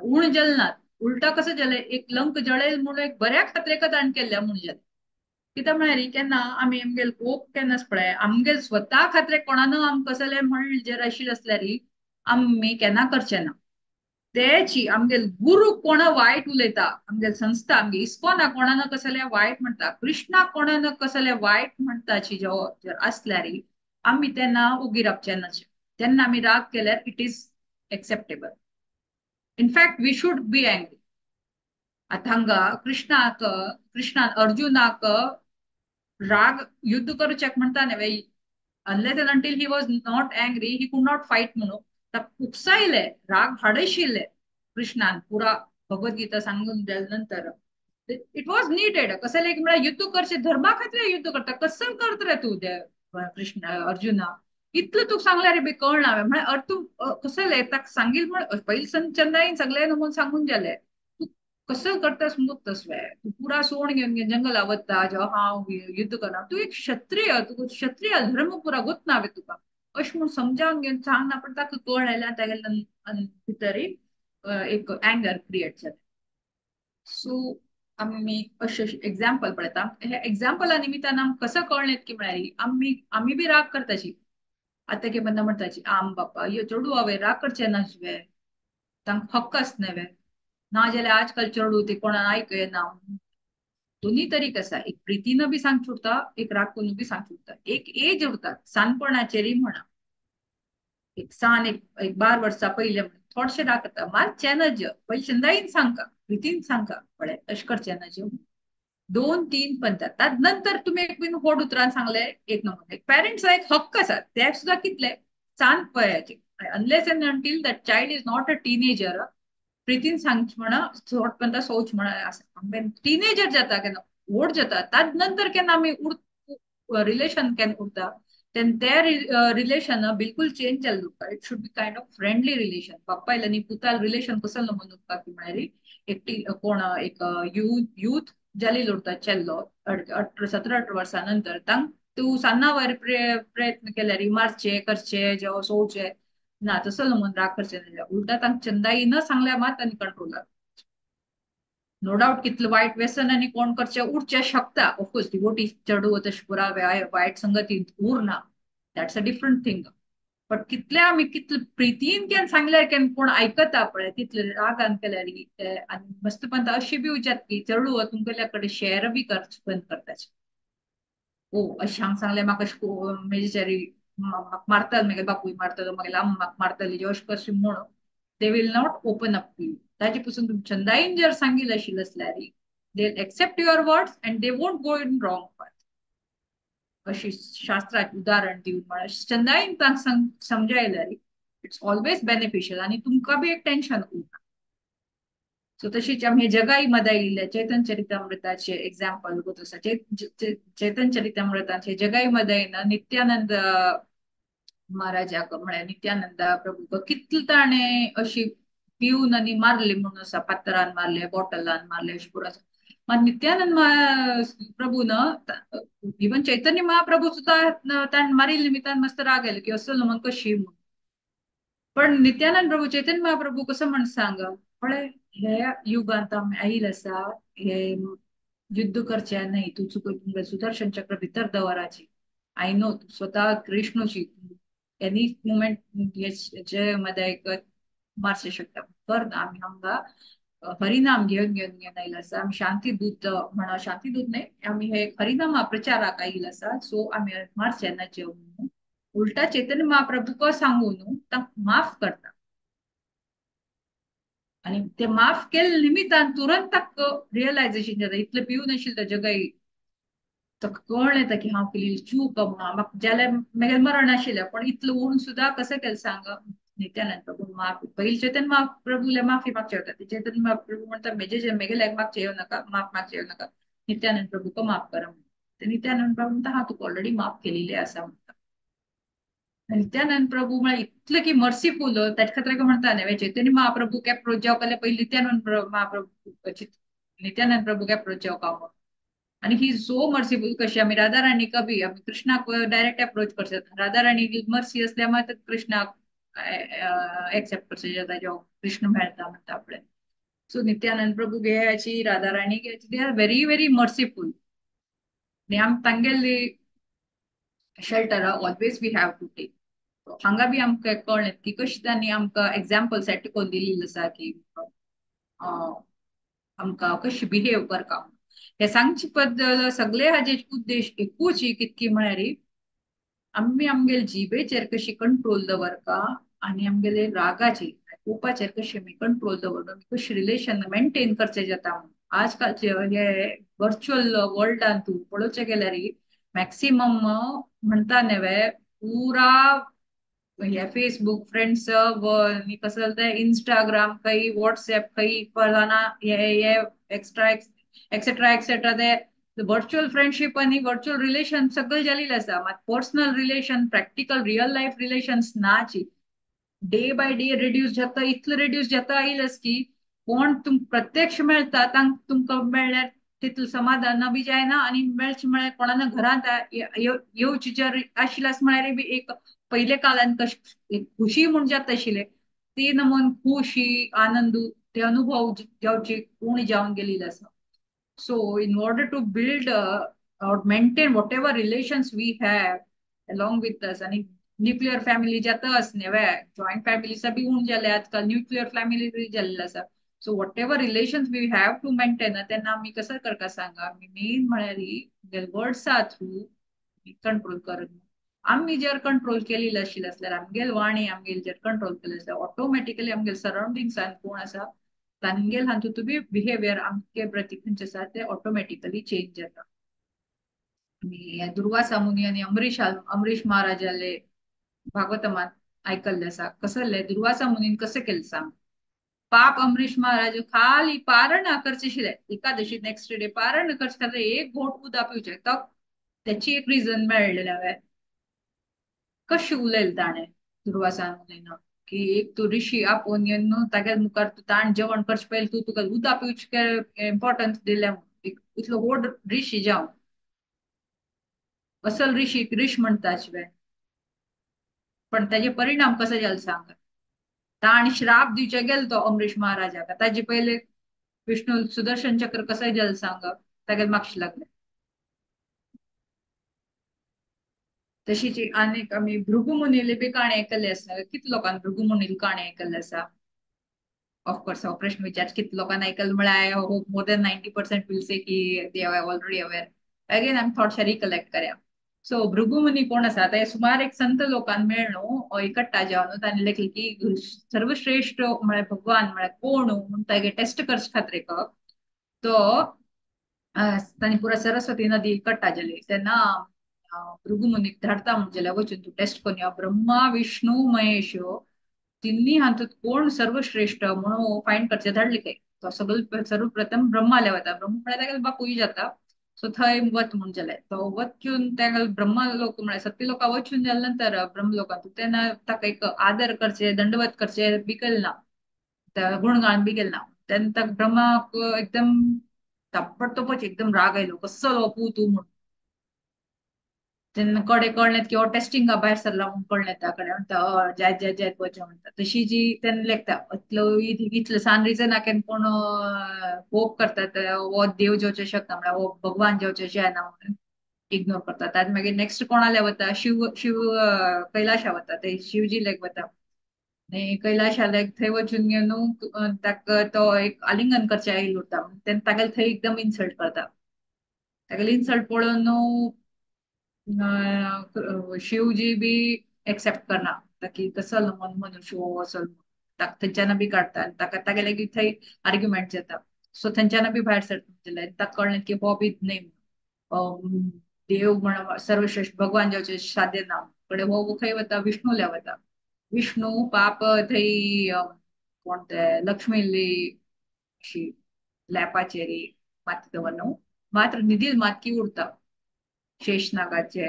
उण जलना, उलटा कसं जालें एक लंक जळयल म्हणून एक बऱ्या खात्रेक ताणें केल्ल्या म्हूण जालें. कित्याक म्हळ्यार केन्ना आमी आमगेल कोप केन्नाच पळय आमगेल स्वता खातीर कोणान आमकां कसलें म्हण जर आशिल्लें आसल्यार आमी केन्ना करचें ना. तेची आमगेल गुरू कोणा वायट उलयता, आमगेल संस्था आमगे इस्कॉना कोणान कसलें वायट म्हणटा, कृष्णा कोणान कसलें वायट म्हणटाची जर आसल्यार आमी तेन्ना ओगी रावचें ना, तेन्ना आमी राग केल्यार it is acceptable, in fact we should be angry. आतां हांगा कृष्णाक कृष्णान अर्जुनाक राग युद्ध करचें म्हणटा न्ही, unless and until he was not angry he could not fight म्हणून ताका उकसायले, राग हाडशिल्ले कृष्णान पुरा भगवद्गीता सांगून दिल्या नंतर it was needed. कसले एक म्हळ्यार युद्ध करचें धर्मा खातीर युद्ध करता कसं करत रे तूं कृष्ण अर्जुना इतलें तुका सांगल्यार बी कळना म्हळ्यार तूं कसले ताका सांगील म्हण पयलीं चंदाईन सगळें म्हणून सांगून जालें, तूं कसं करता समजूत तसवे तूं पुरा सोण घेवन घेवन जंगला वता, जेवा हांव युद्ध करना, तूं एक क्षत्रिय, तुका क्षत्रिय धर्म पुरा गोत ना तुका, अशें म्हूण समजावन घेवन सांगना, पण ताका कळ आयल्या तागेल्या भितरय एक अँगर क्रिएट जालें. सो आमी अशें एग्जाम्पल पळयता, हे एग्जाम्पला निमित्तान आमकां कसो कळ्ळें की म्हळ्यार आमी आमी बी राग करताची. आतां के बंदा म्हणटाची आम बापा ह्यो चेडूं हांवें राग करचें नाशिल्लें, तांकां हक्क आसना वे, ना जाल्यार आजकाल चेडूं ते कोणाक आयकना. दोन्ही तरीक आसा, एक प्रितीन बी सांग उरता, एक राग करून बी सांग उरता. एक एज उरता सानपणाचेरय म्हणा, एक सान एक 12 वर्सां पयलें थोडशें राग करता, मारचें ना जे पयलीं चंदाईन सांगका, प्रितीन सांगका पळय अशें करचें ना जे, 2-3 पंता. तात नंतर तुमी एक बीन व्हड उतरान सांगले एक नमुने. पेरंट्स एक हक्क आसा ते सुद्दां कितले सान वयाचे, unless and until that child is not a teenager, प्रितीन सांगच म्हणा थोड पंता सोच म्हणा आसा. टिनेजर जाता केन्ना व्हड जाता तात नंतर केन्ना आमी रिलेशन केन्ना उरता तेन्ना ते रिलेशन बिलकुल चेंज जाल्लें उरता. It should be kind of friendly relation. बापायल आनी पुताल रिलेशन कसो नमुनो उरता की म्हळ्यार एकटी कोण एक यूथ जालेलो उरता चेल्लो 17-18 वर्सां नंतर तांक तूं सान्ना वयर प्रयत्न केल्यार मारचे करचे जेव सोवचे ना, तसो नमून राग करचे ना, उलटा तांक चंदाई न सांगल्यार मात आनी कंट्रोलार. नो डावट कितलें वायट व्यसन आनी कोण करचें उरचें शकता, ऑफकोर्स डिवोटी चेडूं तशें पुरा वायट संगतींत उरना, that's a different thing. But कितले आमी कितले प्रितीन केन्ना सांगल्यार केन्ना कोण आयकता पळय तितले रागान केल्यार आनी मस्तपंत अशी बी विचार की चेडूं तुमगेल्या कडेन शेअर बी बंद करताचे. ओ अशें हांग सांगलें म्हाका अशें म्हजेच्यारी म्हाका मारतलो, म्हगे बापूय मारतलो, म्हगेले आम म्हाका मारतली, अशें कशें म्हूण they will not open up to you. ताजे पसून तुमी चंदाईन जर सांगिल्लें आशिल्लें आसल्यार they accept your words and they won't go in wrong path. अशी शास्त्राचें उदाहरण दिवन म्हळ्यार चंदाईन तांकां समजायल्यार it's always beneficial आनी तुमकां बी एक टेन्शन उरना. सो तशीच आमी जगाई मदाई लिहिल्या चैतन्य चरितामृताचे एग्जाम्पल गोत आसा. चैतन्य चरितामृताचे जगाई मदाईन नित्यानंद महाराजाक म्हळ्यार नित्यानंद प्रभूक कितले ताणें अशी पिवन आनी मारले म्हणून आसा, फातरान मारले, बॉटलान मारले अशें पुरो आसा. मात नित्यानंद प्रभून इवन चैतन्य महाप्रभू सुद्दां ताणें मारिल्ले निमित्तान मस्त राग आयलो की असो म्हण कशी म्हूण. पण नित्यानंद प्रभू चैतन्य महाप्रभू कसो म्हण सांग पळय हे युगांत आमी आयिल्ले आसा, हे युद्ध करचें न्हय, तूं चुकून सुदर्शन चक्र भितर दवराची, I know तूं स्वता कृष्णूची एनी मुमेंट जे मदें एक मारचें शकता, कर ना. आमी हांगा हरिनाम घेवन घेवन घेवन आयिल्ले आसा, आमी शांतीदूत म्हणा, शांतीदूत न्हय, आमी हे हरिनामा प्रचाराक आयिल्ले आसा, सो आमी मारचें ना जेवण म्हणून. उलटा चैतन्य महाप्रभूक सांगून न्हू तांकां माफ करता आनी ते माफ केल्ले निमित्तान तुरंत ताका रियलायजेशन जाता. इतलें पिवन आशिल्लें ताजे काय ताका कळ्ळें येता की हांव केल्ली चूक म्हणून, म्हाका जाल्यार म्हगेलें मरण आशिल्लें, पण इतलें उरून सुद्दां कशें केलें सांग नित्यानंद प्रभू माफ. पयलीं चैतन्य महाप्रभूले माफी मागचे वता, ते चैतन्य महाप्रभू म्हणटा म्हजे म्हगेल्याक मागचें येवं नाका, माफ मागचें येवं नाका, नित्यानंद प्रभूक माफ कर म्हणटा. ते नित्यानंद प्रभू म्हणटा हांव तुका ऑलरेडी माफ केलेलें आसा म्हणटा. नित्यानंद प्रभू म्हळ्यार इतले की मर्सीफूल, ताचे खातीर म्हणटा न्हय चैतन्य महाप्रभूक एप्रोच जावंक जाल्यार पयलीं नित्यानंद महाप्रभू नित्यानंद प्रभूक एप्रोच जावंक म्हणून. आनी he so merciful कशी आमी राधा राणीक बी आमी कृष्णाक डायरेक्ट एप्रोच करचे, राधा राणी मर्सी असल्यार मात कृष्णाक एक्सेप्ट करचे जाता, जेव्हा कृष्ण मेळटा म्हणटा आपले. सो नित्यानंद प्रभू घेयाची, राधा राणी घेयाची, they are very very merciful. आनी आम तांगेली shelter always we have to take. हांगा बी आमकां कळ्ळें की कशी तांणी आमकां एग्जाम्पल सेट करून दिल्लें आसा की आमकां कशी बिहेव करता. हे सांगचे पद्दत सगळे हाजे उद्देश एकूच कितकी म्हळ्यार आमी आमगेले जिबेचेर कशी कंट्रोल दवरता आनी आमगेले रागाचेर कोपाचेर कशी आमी कंट्रोल दवरता, कशी रिलेशन मेंटेन करचें जाता. आजकालचे हे वर्च्युअल वर्ल्डान तूं पळोवचें गेल्यार मॅक्सिमम म्हणटा न्हय पुरा हे फेसबूक फ्रेंड्स आनी कसं तें इंस्टाग्राम खंय वॉट्सएप खंय फलाना हे एक्स्ट्रा एक्सेट्रा एक्सेट्रा ते वर्च्युअल फ्रेंडशीप आनी वर्च्युअल रिलेशन सगळें जालेलें आसा. मात personal relation practical real life relations नाची, डे बाय डे रिड्यूस जाता, इतलें रिड्यूस जाता आयलें की कोण तुम प्रत्यक्ष मेळटा तांकां तुमकां मेळ्ळ्यार तितलें समाधान बी जायना आनी मेळचें म्हळ्यार कोणाना घरांत येवची जर आशिल्लें म्हळ्यार बी एक पयले काळान कशी खुशी म्हूण जाता आशिल्लें ती नमून खुशी आनंद ते अनुभव जावचे उणी जावन गेलेले आसा. So in order to build or maintain whatever relations we have along with us, आनी न्युक्लियर फॅमिली जाता न्हय, जॉयंट फॅमिलीचा बी उण जाले आजकाल, न्युक्लियर फॅमिली बी जाल्ले आसा. So whatever relations we have to maintain तेन्ना आमी कसो करता सांगा, आमी मेन म्हळ्यार वर्ड्सा थ्रू कंट्रोल करप. आमी जर कंट्रोल केलेली आशिल्ली आसल्यार आमगेल वाणी आमगेल जर कंट्रोल केले आसल्यार ऑटोमॅटिकली आमगेल सरावंडिंग्सान कोण आसा तांगेल हातूंत बी बिहेवियर आमगे प्रती खंयचे आसा ते ऑटोमॅटिकली चेंज जाता. आमी दुर्वासा मुनी आनी अमरीश महाराजाले भागवतमान आयकल्ले आसा. कसले दुर्वासा मुनीन कशें केलें सांग, पाप अमरीश महाराज खाली पारण करचे आशिल्ले, एकादशी नेक्स्ट डे पारण करचे खातीर एक घोट उदक पिवचें, तो त्याची एक रिजन मेळ्ळें हांवें. कशें उलयलें ताणें दुर्वासा मुनीन की एक तूं ऋषी आपोवन येवन न्हू तागे मुखार तूं ताण जेवण करचें पयलीं तूं तुका उदक पिवचें इम्पॉर्टन्स दिलें, इतलो व्हड ऋषी जावन असल ऋषी ऋष म्हणटा शिवाय, पण ताजे परिणाम कशे जाले सांग. ताण श्राप दिवचे गेलो तो अमरीश महाराजाक, ताजे पयले विष्णू सुदर्शन चक्र कशें जालें सांग, तागे मागशें लागले. तशीच आनीक आमी भृगुमुनीली बी काणी आयकल्ली आसा. कितले लोकांनी भृगुमुनीली काणी आयकल्ली आसा? ऑफकोर्स हो प्रश्न विचार कितले लोकांनी आयकल म्हळ्यार I hope more than 90% will say की they are already aware. Again आमी थोडशें रिकलेक्ट करया. सो भृगुमुनी कोण आसा, ते सुमार एक संत लोकांक मेळ्ळो इकट्ठा जावन तांणी लेखलें की सर्वश्रेश्ठ म्हळ्यार भगवान म्हळ्यार कोण म्हूण तागे टेस्ट करचे खातीर तो तांणी पुरा सरस्वती नदी इकट्ठा जाली तेन्ना भृगुमुनीक धाडता म्हूण जाल्यार वचून तूं टेस्ट करून या, ब्रह्मा विष्णू महेश तिन्ही हातूंत कोण सर्वश्रेश्ठ म्हणून फायंड करचें धाडलें खंय. तो सगळे सर्वप्रथम ब्रह्माले वता, ब्रह्म म्हळ्यार तागेलो बापूय जाता. सो थंय वत म्हूण जालें, तो वचून तागेलो ब्रह्मा लोक म्हळ्यार सत्य लोकां वचून जाले नंतर ब्रह्म लोकांत तेन्ना ताका एक आदर करचे दंडवत करचे बी केलें ना, गुणगान बी केलें ना. तेन्ना ताका ब्रह्माक एकदम ताबडतोबच एकदम राग आयलो, कसलो पूत तूं म्हूण. तेन्ना कडे कळ्ळें की हो टेस्टिंगा भायर सरला म्हूण कळ्ळें त्या कडेन म्हणटा जायत जायत जायत वचें म्हणटा. तशी जी तेन्ना लेखता इतलो इतलो सान रिजनाक कोण कोप करतात हो देव जेवचें शकना म्हळ्यार हो भगवान जेवचें जायना म्हणून इग्नोर करतात. आनी मागीर नेक्स्ट कोणाले वता, शिव शिव कैलाशा वता, ते शिवजी लेक वता आनी कैलाशा लेक थंय वचून घेवन ताका तो एक आलिंगन करचें आयिल्लो उरता तेन्ना तागेले थंय एकदम इन्सल्ट करता. तागेले इन्सल्ट पळोवन शिवजी बी एक्सेप्ट करना ताकी कसलो मन मनुष्य हो असो ताका थंयच्यान बी काडटा आनी ताका तागेले थंय आर्ग्युमेंट जाता. सो थंयच्यान बी भायर सरता, ताका कळ्ळें की हो बी न्हय देव म्हण सर्वश्रेष्ठ भगवान जेवचे साध्य ना कडे हो खंय वता, विष्णूल्या वता. विष्णू पाप थंय कोण ते लक्ष्मीली अशी लॅपाचेर माती दवर मात्र निधील मातकी उरता, शेषनागाचे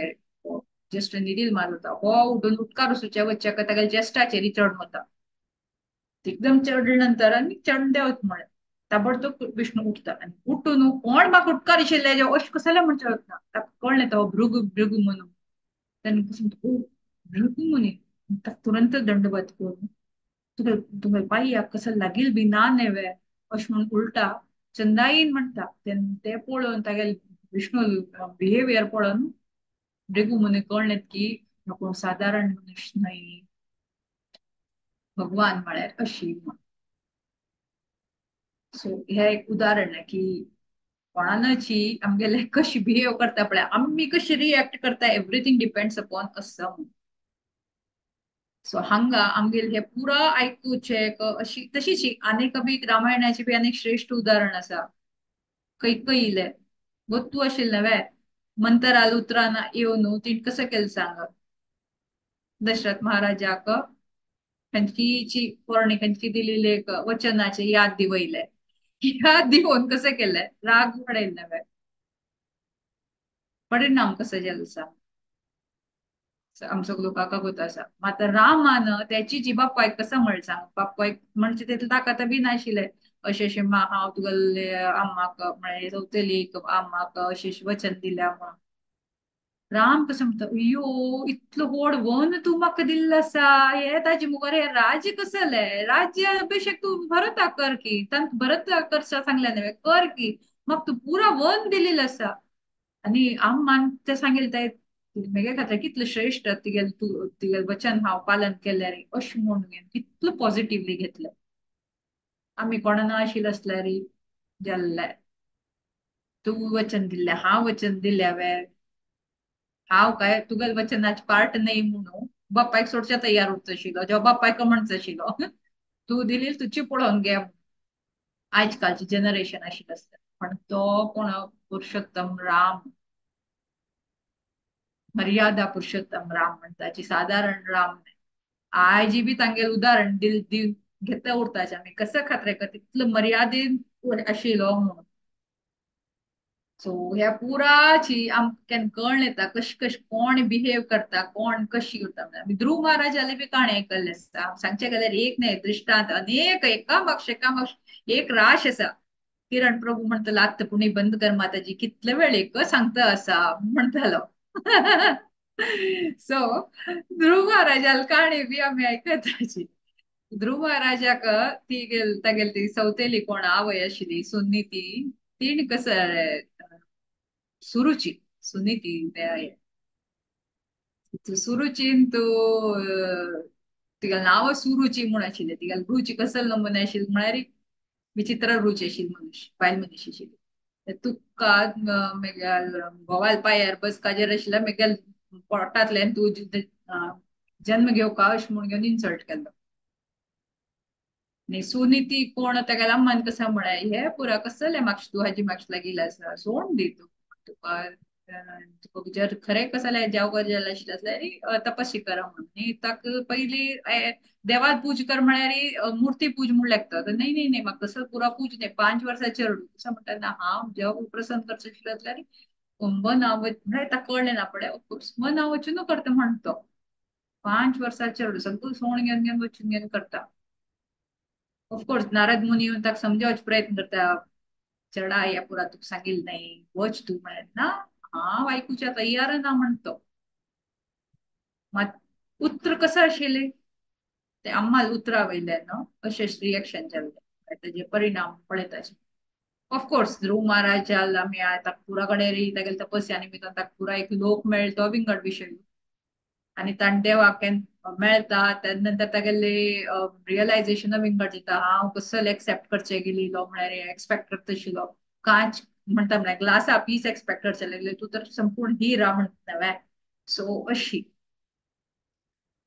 जस्ट निधील मार उरता. हो उठून उदकार वचच्या वच्च्या तागेल्या ज्येश्ठाचेर चड वता, एकदम चडले नंतर आनी चड देंवत म्हळें ताबडतोब विष्णू उठता आनी उठून कोण म्हाका उपकार आशिल्ले अशें कसलें म्हणचें वतना ताका कळ्ळें तो भृगु भृगु म्हणून. तेन्ना कसो म्हणटा ओ भृगु मुनी, ताका तुरंत दंडवत करून तुका तुका पांयाक कसो लागील बी ना न्हय अशें म्हणून उलटा चंदाईन म्हणटा. तेन्ना तें पळोवन तागेले विष्णू बिहेवियर पळोवन भृगु मुनी कळ्ळें की कोण सादारण मनुष्य न्हय, भगवान म्हळ्यार अशी म्हण. सो हे एक उदाहरण आहे की कोणाची आमगेले कशी बिहेव करता पळय, आमी कशी रिएक्ट करता, everything depends upon us. So हांगा आमगेले हे पुरा आयकुचे अशी तशीच आनीक बी रामायणाचे बी आनीक श्रेष्ठ उदाहरण आसा. कैकयीले गोत्तू आशिल्लें न्हय मंतराल उतरान येवन तिणें कसो केलें सांग, दशरथ महाराजाक खंयची पोरणी खंयची दिलेली एक वचनाचे याद दिवयले, याद दिवन कसं केलंय राग वाडयले नव्हे, परिणाम कसो जालो सांग. आमचो लोकांक गोत आसा. मात्र रामान त्याची जी बापायक कसं म्हण सांग, बापायक म्हणजे तितलें ताकद बी नाशिल्लें, अशें अशें हांव तुगेले आम्माक म्हळ्यार चवथेली आम्माक अशें अशें वचन दिल्या म्हणून. राम कसो म्हणटा, अय्यो इतलो व्हड वन तूं म्हाका दिल्लो आसा, हे ताजे मुखार हे राज्य कसलें, राज्य अभिषेक तूं भरताक कर की, तांकां भरताक करचा सांगलें न्हय कर की, म्हाका तूं पुरा वन दिलेलो आसा. आनी अम्मान तें सांगेल ते मेगे खातीर कितलें श्रेश्ठ तिगेल तूं तिगेल वचन हांव पालन केल्यार अशें म्हणून कितलो पॉझिटिवली घेतलें. आमी कोणा आशिल्लें आसल्यार जाल्लें तूं वचन दिल्लें हांव वचन दिल्या वे, हांव काय तुगेल वचनाचे पार्ट न्हय म्हणून बापायक सोडच्या तयार उरता आशिल्लो, जेव्हा बापायक म्हणचो आशिल्लो तूं दिली तुजी पळोवन घे. आजकालची जनरेशन आशिल्लें आसता, पण तो कोण पुरुषोत्तम राम, मर्यादा पुरुषोत्तम राम म्हणटाची, सादारण राम न्हय. आयजी बी तांगेल उदाहरण दिल दिव घेता उरताचे आमी कसं खात्रे कर तितलो मर्यादेन आशिल्लो म्हणून. सो ह्या पुराची आमकां कळ्ळें येता कश कश कोण बिहेव करता, कोण कशी करता. आमी ध्रुव महाराजाले बी काणी आयकल्ले आसता, सांगचे गेल्यार एक न्हय दृश्टांत अनेक, एका मागशे एका मागशे एक राश आसा. किरण प्रभू म्हणटलो आत्तां पुणी बंद कर माताजी, कितले वेळ एक सांगता आसा म्हणटालो. सो ध्रुव महाराजाल काणी बी आमी आयकताची. ध्रुव महाराजाक ती गेल तागेली ती सवतेली कोण आवय आशिल्ली सुनीती, तिणें कसं सुरुची सुनीती सुरुचीन तूं तिगेलें नांव सुरुची म्हूण आशिल्लें, तिगेलें रुची कसलो नमुने आशिल्लो म्हळ्यार विचित्र रुची आशिल्ली मनीस, बायल मनीस आशिल्ली. तुका मेगेल घोवाल पांयार बसकाचेर आशिल्ल्या मेगेल पोटांतल्यान तूं जन्म घेवका अशें म्हूण घेवन इन्सल्ट केल्लो. आनी सुनीती कोण तागेल्या अम्मान कसं म्हळें, हे पुरा कसलें मागशें तूं हाजी मागशें लागिल्लें आसा, सोड दी तूं, तुका तुका जर खरें कसलें जावपाक जाय आशिल्लें जाल्यार तपस्या कर म्हणून. आनी ताका पयलीं देवाक पूज कर म्हळ्यार मुर्ती पूज म्हूण लागता, तर न्हय न्हय न्हय म्हाका तसो पुरा पूज न्हय, 5 वर्सां चेडूं कसं म्हणटा ना हांव देवाक प्रसन्न करचें आशिल्लें जाल्यार मन म्हळ्यार ताका कळ्ळें ना पळय, ऑफकोर्स मन वचून करता म्हणतो, 5 वर्सां चेडूं सगळं सोण घेवन घेवन वचून घेवन करता. ऑफकोर्स नारद मुनी येवन ताका समजावचो प्रयत्न करता, चेडा ह्या पुरा तुका सांगिल्लें न्हय, वच तूं म्हळ्यार ना हांव आयकुच्या तयार ना म्हणतो. मात उत्र कसं आशिल्लें ते अम्माल उतरा वयल्यान न्हू अशें रिएक्शन जाल्लें, ताजे परिणाम पळयताचे. ऑफकोर्स ध्रुव महाराजाल आमी ताका पुरा कडेन तागेले तपस्या निमित्तान ताका पुरा एक लोक मेळ्ळो, तो विंगड विशय. आनी ताणें देवाक मेळता तेन्ना नंतर तागेले रियलायजेशन विंगड जाता, हांव कसले एक्सेप्ट करचें गेलिलो म्हळ्यार एक्सपेक्ट करता आशिल्लो, कांच म्हणटा म्हळ्यार ग्लासा पीस एक्सपेक्ट करचें लागलें, तूं तर संपूर्ण हिरा म्हणटा न्हय. सो अशी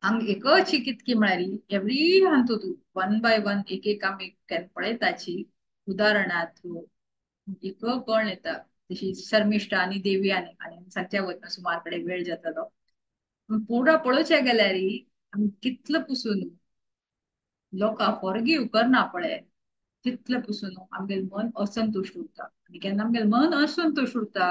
हांग एकच कितकी म्हळ्यार एवरी हातूंत तूं वन बाय वन एक एक आमी पळयताची उदाहरणां थ्रू एक कळ्ळें येता. तशी शर्मिष्ठा आनी देवी आनी आनी सांगच्या वतना सुमार कडेन वेळ जातालो, पुरा पळोवच्या गेल्यार आमी कितले पुसून लोकांक फॉरगीव करना पळय तितले पुसून आमगेलें मन असंतुश्ट उरता. आनी केन्ना आमगेलें मन असंतुश्ट उरता,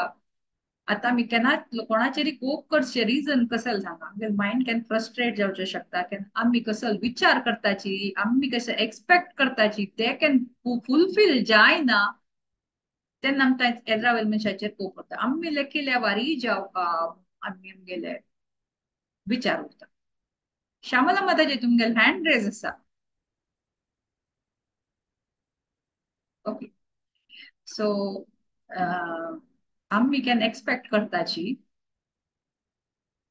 आतां आमी केन्नाच कोणाचेर कोप करचें रिजन कसल सांगा, आमगेलें मायंड केन्ना फ्रस्ट्रेट जावचें शकता, केन्ना आमी कसल विचार करताची, आमी कशें एक्सपेक्ट करताची ते केन्ना फुलफील जायना, तेन्ना आमकां एद्रावेल मनशाचेर कोप करता. आमी लेखिल्या वारी जावका आमी आमगेले विचार उरता. श्यामला माताजी तुमगेले हँड रेज आसा. ओके, सो आमी can expect करताची,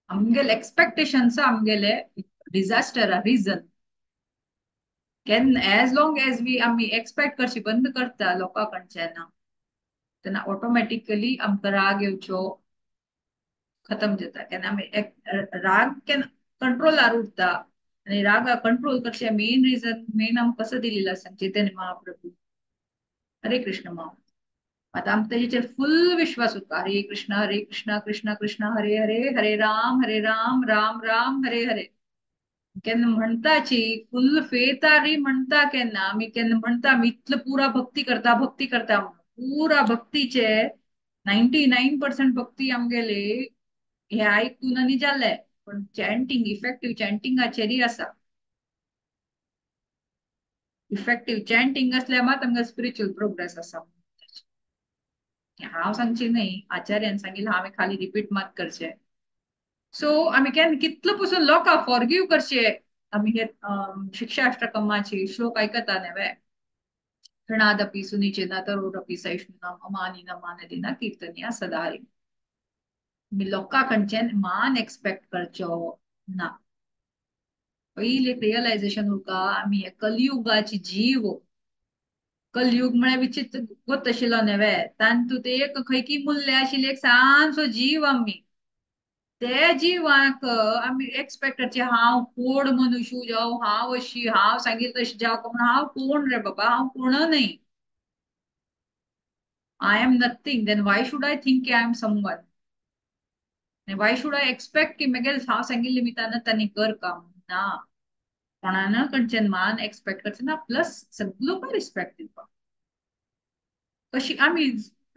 आमगेले एक्सपेक्टेशन्स आमगेले disaster reason. Can as long as we आमी एक्सपेक्ट करची बंद करता लोकां कडच्यान, तेन्ना ऑटोमॅटिकली आमकां राग येवचो खतम जाता. केन्ना आमी राग केन्ना कंट्रोलार उरता, आनी रागा कंट्रोल करचें मेन रिजन मेन आमकां कसो दिलेलो आसा चैतन्य महाप्रभू. हरे कृष्ण मा आतां आमकां तेजेचेर फुल विश्वास उरता. हरे कृष्ण कृष्ण कृष्ण हरे हरे, हरे राम राम राम हरे हरे. केन्ना म्हणटाची फुल फेतारी म्हणटा, केन्ना आमी केन्ना म्हणटा आमी इतले पुरा भक्ती करता भक्ती करता, पुरा भक्तीचे 99% भक्ती आमगेले हे आयकून आनी जाले, पण चॅन्टिंग इफेक्टीव चॅन्टिंगाचेरय आसा. इफेक्टीव चॅन्टिंग आसल्यार मात आमकां स्पिरिच्युअल प्रोग्रेस आसा. हांव सांगची न्हय, आचार्यान सांगिल्लें, हांवें खाली रिपीट मात करचें. सो आमी केन्ना कितलो पसून लोकांक फॉरगीव करचें. आमी हे शिक्षाष्टकमाची श्लोक आयकता न्हय, तृणादपि सुनिचेन तरोरपि सहिष्णुना अमानिन मानदेन कीर्तनीया सदा हरि. आमी लोकां कडच्यान मान एक्सपेक्ट करचो ना. पयलीं एक रियलायजेशन उरता, आमी हे कलियुगाची जीव. कलियुग म्हळ्यार विचित्र गोत आशिल्लो न्हय, तातूंत एक खंयकी मूल्य आशिल्ली एक ल्हानसो जीव आमी. ते जिवाक आमी एक्सपेक्ट करचे हांव कोण मनुष्य जावं, हांव अशी, हांव सांगील तशें जावं, म्हणून हांव कोण रे बाबा, हांव कोण न्हय. I am nothing, then why should I think I am someone? Why should I expect की मगेल हांव सांगिल्ले निमित्तान तांणी कर काम ना. कोणान कडच्यान मान एक्सपेक्ट करचें ना, प्लस सगळो रिस्पेक्ट दिवपाक. कशी आमी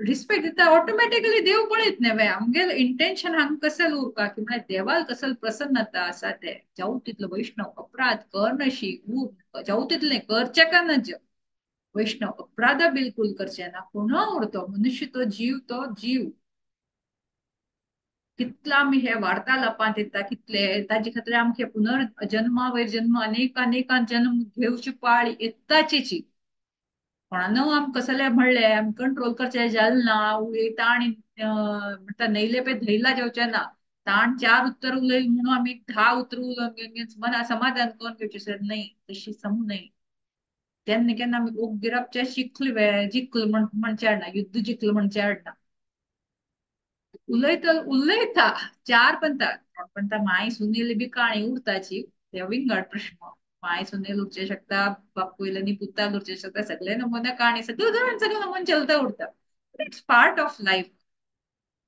रिस्पेक्ट दिता ऑटोमॅटिकली देव पळयत न्हय. आमगेल इंटेन्शन हांगा कसल उरपा की म्हळ्यार देवाल कसल प्रसन्नता आसा ते जावं तितलो वैष्णव अपराध कर नशी, जावं तितलें करचें का नज, वैष्णव अपराध बिलकुल करचें ना. कोण उरतो मनुष्य तो जीव, तो जीव कितला आमी हे वार्तालापांत येता, कितले ताजे खातीर आमकां पुनर्जन्मा वयर जन्म अनेक अनेकां जन्म घेवची पाळी येताचीची. कोणान आमकां कसलें म्हणलें आमी कंट्रोल करचें जालें ना, उलयता आनी म्हणटा नयले पे धैला जावचें ना. ताण 4 उत्तर उलयल म्हणून आमी 10 उतर उलोवन घेवन मना समाधान करून घेवचें सर न्हय, तशी समू न्हय. केन्ना केन्ना आमी ओगीरापचे शिकले वे जिखले म्हणचें हाडना, युद्ध जिखले म्हणचें हाडना. उलयता उलयता 4 पंता 3 पंता माय सुनेल बी काणी उरताची, ते विंगड प्रश्न. माय सुनेल उरचे शकता, बापूय आनी पुताल उरचे शकता, सगळे नमुने काणी सगळे घरान सगळे नमुने चलता उरता. It's part of life.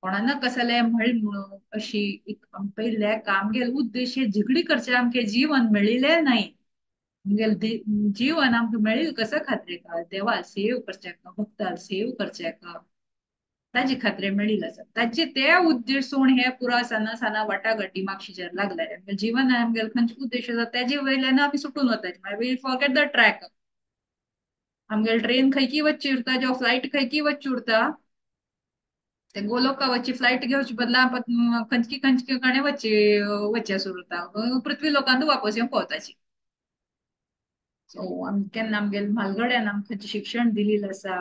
कोणाक कसलें म्हण म्हणून अशी एक पयले आमगेले उद्देश झगडी करचे आमचें जीवन मेळिल्लें न्हय. आमगेलें जीवन आमकां मेळिल्लें कसो खातीर का देवा सेव करचे का, भक्ताल सेव करचे का, ताजे खातीर मेळिल्लें आसा. ताजे ते उद्देश सोड हे पुरा साना साना वाटाघाटी मागशीचेर लागले. आमगेलें जीवन आमगेले खंयचे उद्देश आसा तेजे वयल्यान आमी सुटून वता. मागीर we forget the track. आमगेले ट्रेन खंयकी वच्ची उरता, जो फ्लायट खंयकी वच्ची उरता, ते गोलोका वच्ची फ्लायट घेवचे बदला खंयची खंयची कडेन वच्ची वच्चे उरता, पृथ्वी लोकांत वापस येवन पावताची. सो आमी केन्ना आमगेले म्हालगड्यान आमकां खंयचें शिक्षण दिलेलें आसा,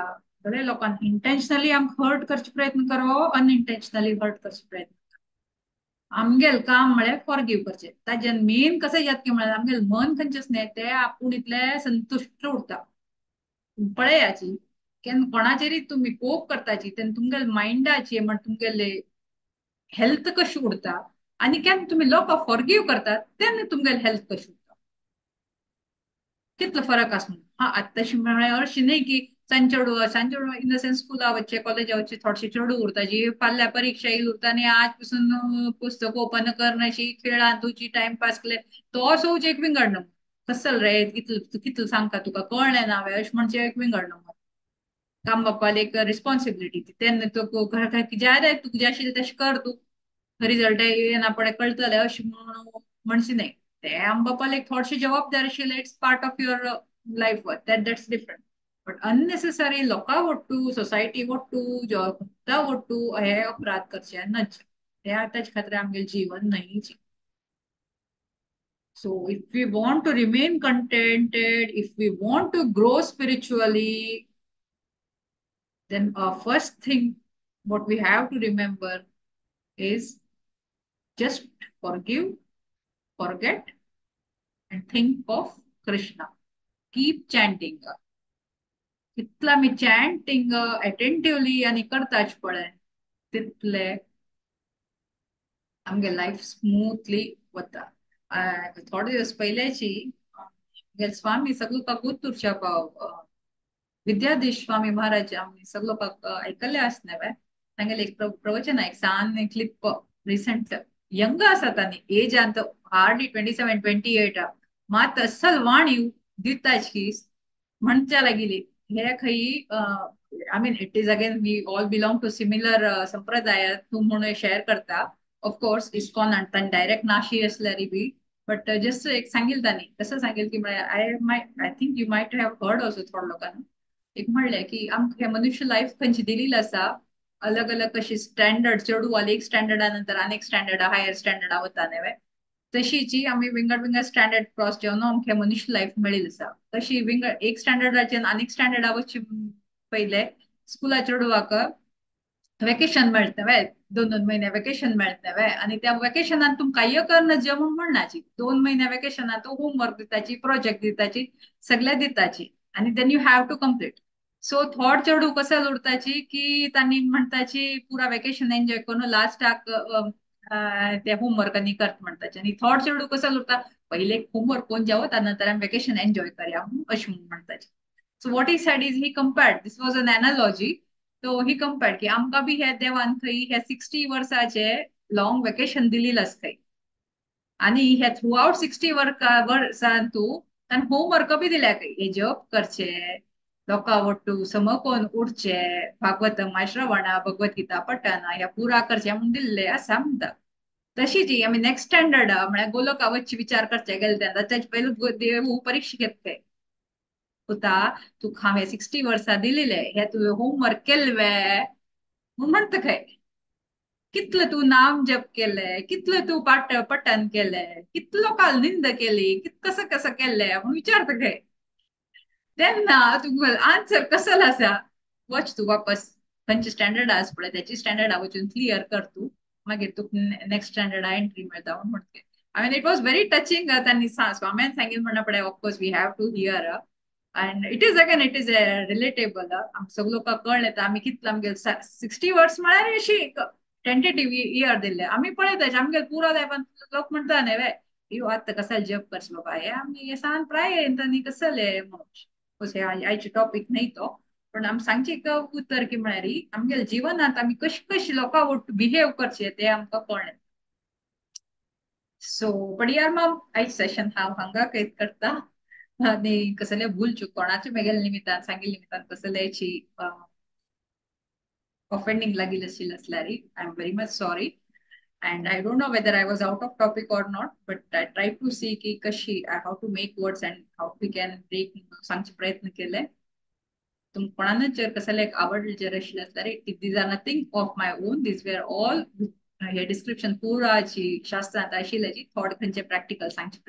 बरे लोकांक इंटेन्शनली आमकां हर्ट करचे प्रयत्न करो, अनइंटेन्शनली हर्ट करचे प्रयत्न करो. आमगेल काम म्हळ्यार फॉरगीव करचें. ताजें मेन कशें याद की म्हळ्यार आमगेल मन खंयचेंच न्हय तें आपूण इतलें संतुश्ट उरता. पळयाची केन्ना कोणाचेरय तुमी कोप करताची तेन्ना तुमगेले मायंडाची म्हण तुमगेले हेल्थ कशी उरता, आनी केन्ना तुमी लोकांक फॉरगीव करतात तेन्ना तुमगेले हेल्थ कशी उरता, कितलो फरक आसा म्हणून. हा आतां म्हळ्यार अशें न्हय की सांजचेडू सांजचेडू इन the sense स्कुला वच्चें कॉलेजा वच्चें थोडशें चेडूं उरता जी फाल्यां परीक्षा येयल उरता आनी आज पसून पुस्तक ओपन करनाशी खेळान तुजी टायमपास केले तो सोच एक विंगड न्हू. कसल रे कितलो कितलो सांगता तुका कळ्ळें ना अशें म्हणचें एक विंगड न्हू. काम बापाली एक रिस्पॉन्सिबिलिटी ती तेन्ना तुका जाय तुका आशिल्लें तशें कर, तूं रिजल्ट येना पडे कळटलें अशें म्हणून म्हणचें न्हय. ते आम बापाली एक थोडशी जबाबदारी आशिल्ली, it's part of your life, that's different. But unnecessary लोकां वट्टू, सोसायटी वट्टू, भक्ता वट्टू हे अपराध करचे नच, हे ताजे खातीर आमगेलें जीवन न्हय. So if we want to remain contented, if we want to grow spiritually, then first thing what we have to remember is just forgive, forget and think of Krishna. Keep chanting. कितला मी chanting attentively आनी करताच पळय तितले आमगे life smoothly वता. थोडे दिवस पयल्याची स्वामी सगळो गुत्तूरच्या पाव विद्याधीश स्वामी महाराज आमी सगळो आयकल्ले आसना वे तांगेले एक प्रवचन एक सान क्लिप रिसंट यंग आसा तांणी एज हार्डली 27 28 मात असल वाणी दिताची म्हणच्या लागिली. हे खंय I mean it is again we all belong to similar संप्रदाय तूं म्हणून शेअर करता. ऑफकोर्स इस्कॉन तांणी डायरेक्ट नाशी आसल्यार बी बट जस्ट एक सांगील तांणी कसं सांगेल की I think you might have heard also थोड लोकांना एक म्हणलें की आमकां हे मनुष्य लायफ खंयची दिलेली आसा, अलग अलग कशी स्टँडर्ड चेडूवाले एक स्टँडर्डा नंतर आनी एक स्टँडर्ड हायर स्टँडर्डा वता न्हय, तशीची आमी विंगड विंगड स्टँडर्ड क्रॉस जेवन आमकां मनुष्य लायफ मेळिल्ली आसा. तशी विंगड एक स्टँडर्डाचेर आनी एक स्टँडर्डा वचचे पयले स्कुला चेडवाक वेकेशन मेळटा वे, 2-2 महिने वेकेशन मेळटा वे, आनी त्या वेकेशनान तुमकां कांय करना जे म्हूण म्हणनाची, 2 महिने वेकेशनान तो होमवर्क दिताची, प्रोजेक्ट दिताची, सगळे दिताची आनी then you have to complete. So थोड चेडूं कसं उरताची की तांणी म्हणटाची पुरा वेकेशन एन्जॉय करून लास्टाक ते होमवर्क आनी करत म्हणटाचे, आनी थोड चेडूं कसं उरता पहिले होमवर्क कोण जावं त्या नंतर आमी वेकेशन एन्जॉय करया अशें म्हूण म्हणटाचे. So what he said is he compared, this was an analogy. So he compared की आमकां बी हे देवान खंय हे 60 वर्साचे लॉंग वेकेशन दिलेलं आसता आनी हे थ्रू आउट 60 वर्सान तूं ताणें होमवर्क बी दिल्या खंय, हे जप करचे, लोकां वट्टू समकोन उरचे, भागवतम श्रवणा भगवद्गीता पठना ह्या पुरा करचे म्हूण दिल्ले आसा म्हणटा. तशीच ही आमी नेक्स्ट स्टँडर्ड म्हळ्यार गोलोका वचचे विचार करचे गेले तेन्ना ताचे पयलू देव परीक्षा घेतले, पुता तुका हांवें 60 वर्सां दिलेले हे तुवें होमवर्क केल्ले म्हूण म्हणटा खंय, कितले तूं नाम जप केले, कितले तूं पाठ पठन केले, कितलो काल निंद केली, कसं कसं केल्ले म्हूण विचारता खंय. तेन्ना तुका आन्सर कसलो आसा, वच तूं वापस खंयचे स्टँडर्ड आसा पळय त्याची स्टँडर्डा वचून क्लियर कर तूं, मागीर तुका नेक्स्ट स्टँडर्डा एंट्री मेळटा म्हूण म्हणटा. I mean it was very touching. तांणी स्वाम्यान सांगितलें म्हणटा पळय, of course we have to hear and it is again it is relatable. आमकां सगळे लोकांक कळ्ळें तर आमी कितले आमगे 60 वर्स म्हळ्यार अशी टेंटेटीव इयर दिल्ले आमी पळयता आमगे पुरा लायफान लोक म्हणटा न्हय वे यो आतां कसले जप करचे बाबा हे आमी सान प्राय तांणी कसले म्हणून आयचे टॉपीक न्हय तो, पण आमी सांगचे एक उतर की म्हळ्यार आमगे जिवनांत आमी कशी कशी लोकां वट बिहेव करचे ते आमकां कळ्ळें. सो पडियार माम आयज सेशन हांव हांगा कैद करता आनी कसले भूल चूक कोणाचे मेगेले निमित्तान सांगिल्ले निमित्तान कसल्याची ऑफेंडींग लागिल्ली आशिल्ली आसल्यार I am very much sorry and I don't know whether I was out of topic or not, but I try to see की कशी how to make words and how we can break सांगचे प्रयत्न केले. तुमकां कोणानच जर कसले आवडले जर आशिल्ले आसल्यार these are nothing of my own, these were all hey description पुराची शास्त्रांत आशिल्ल्याची थोडे खंयचे प्रॅक्टिकल सांगचे.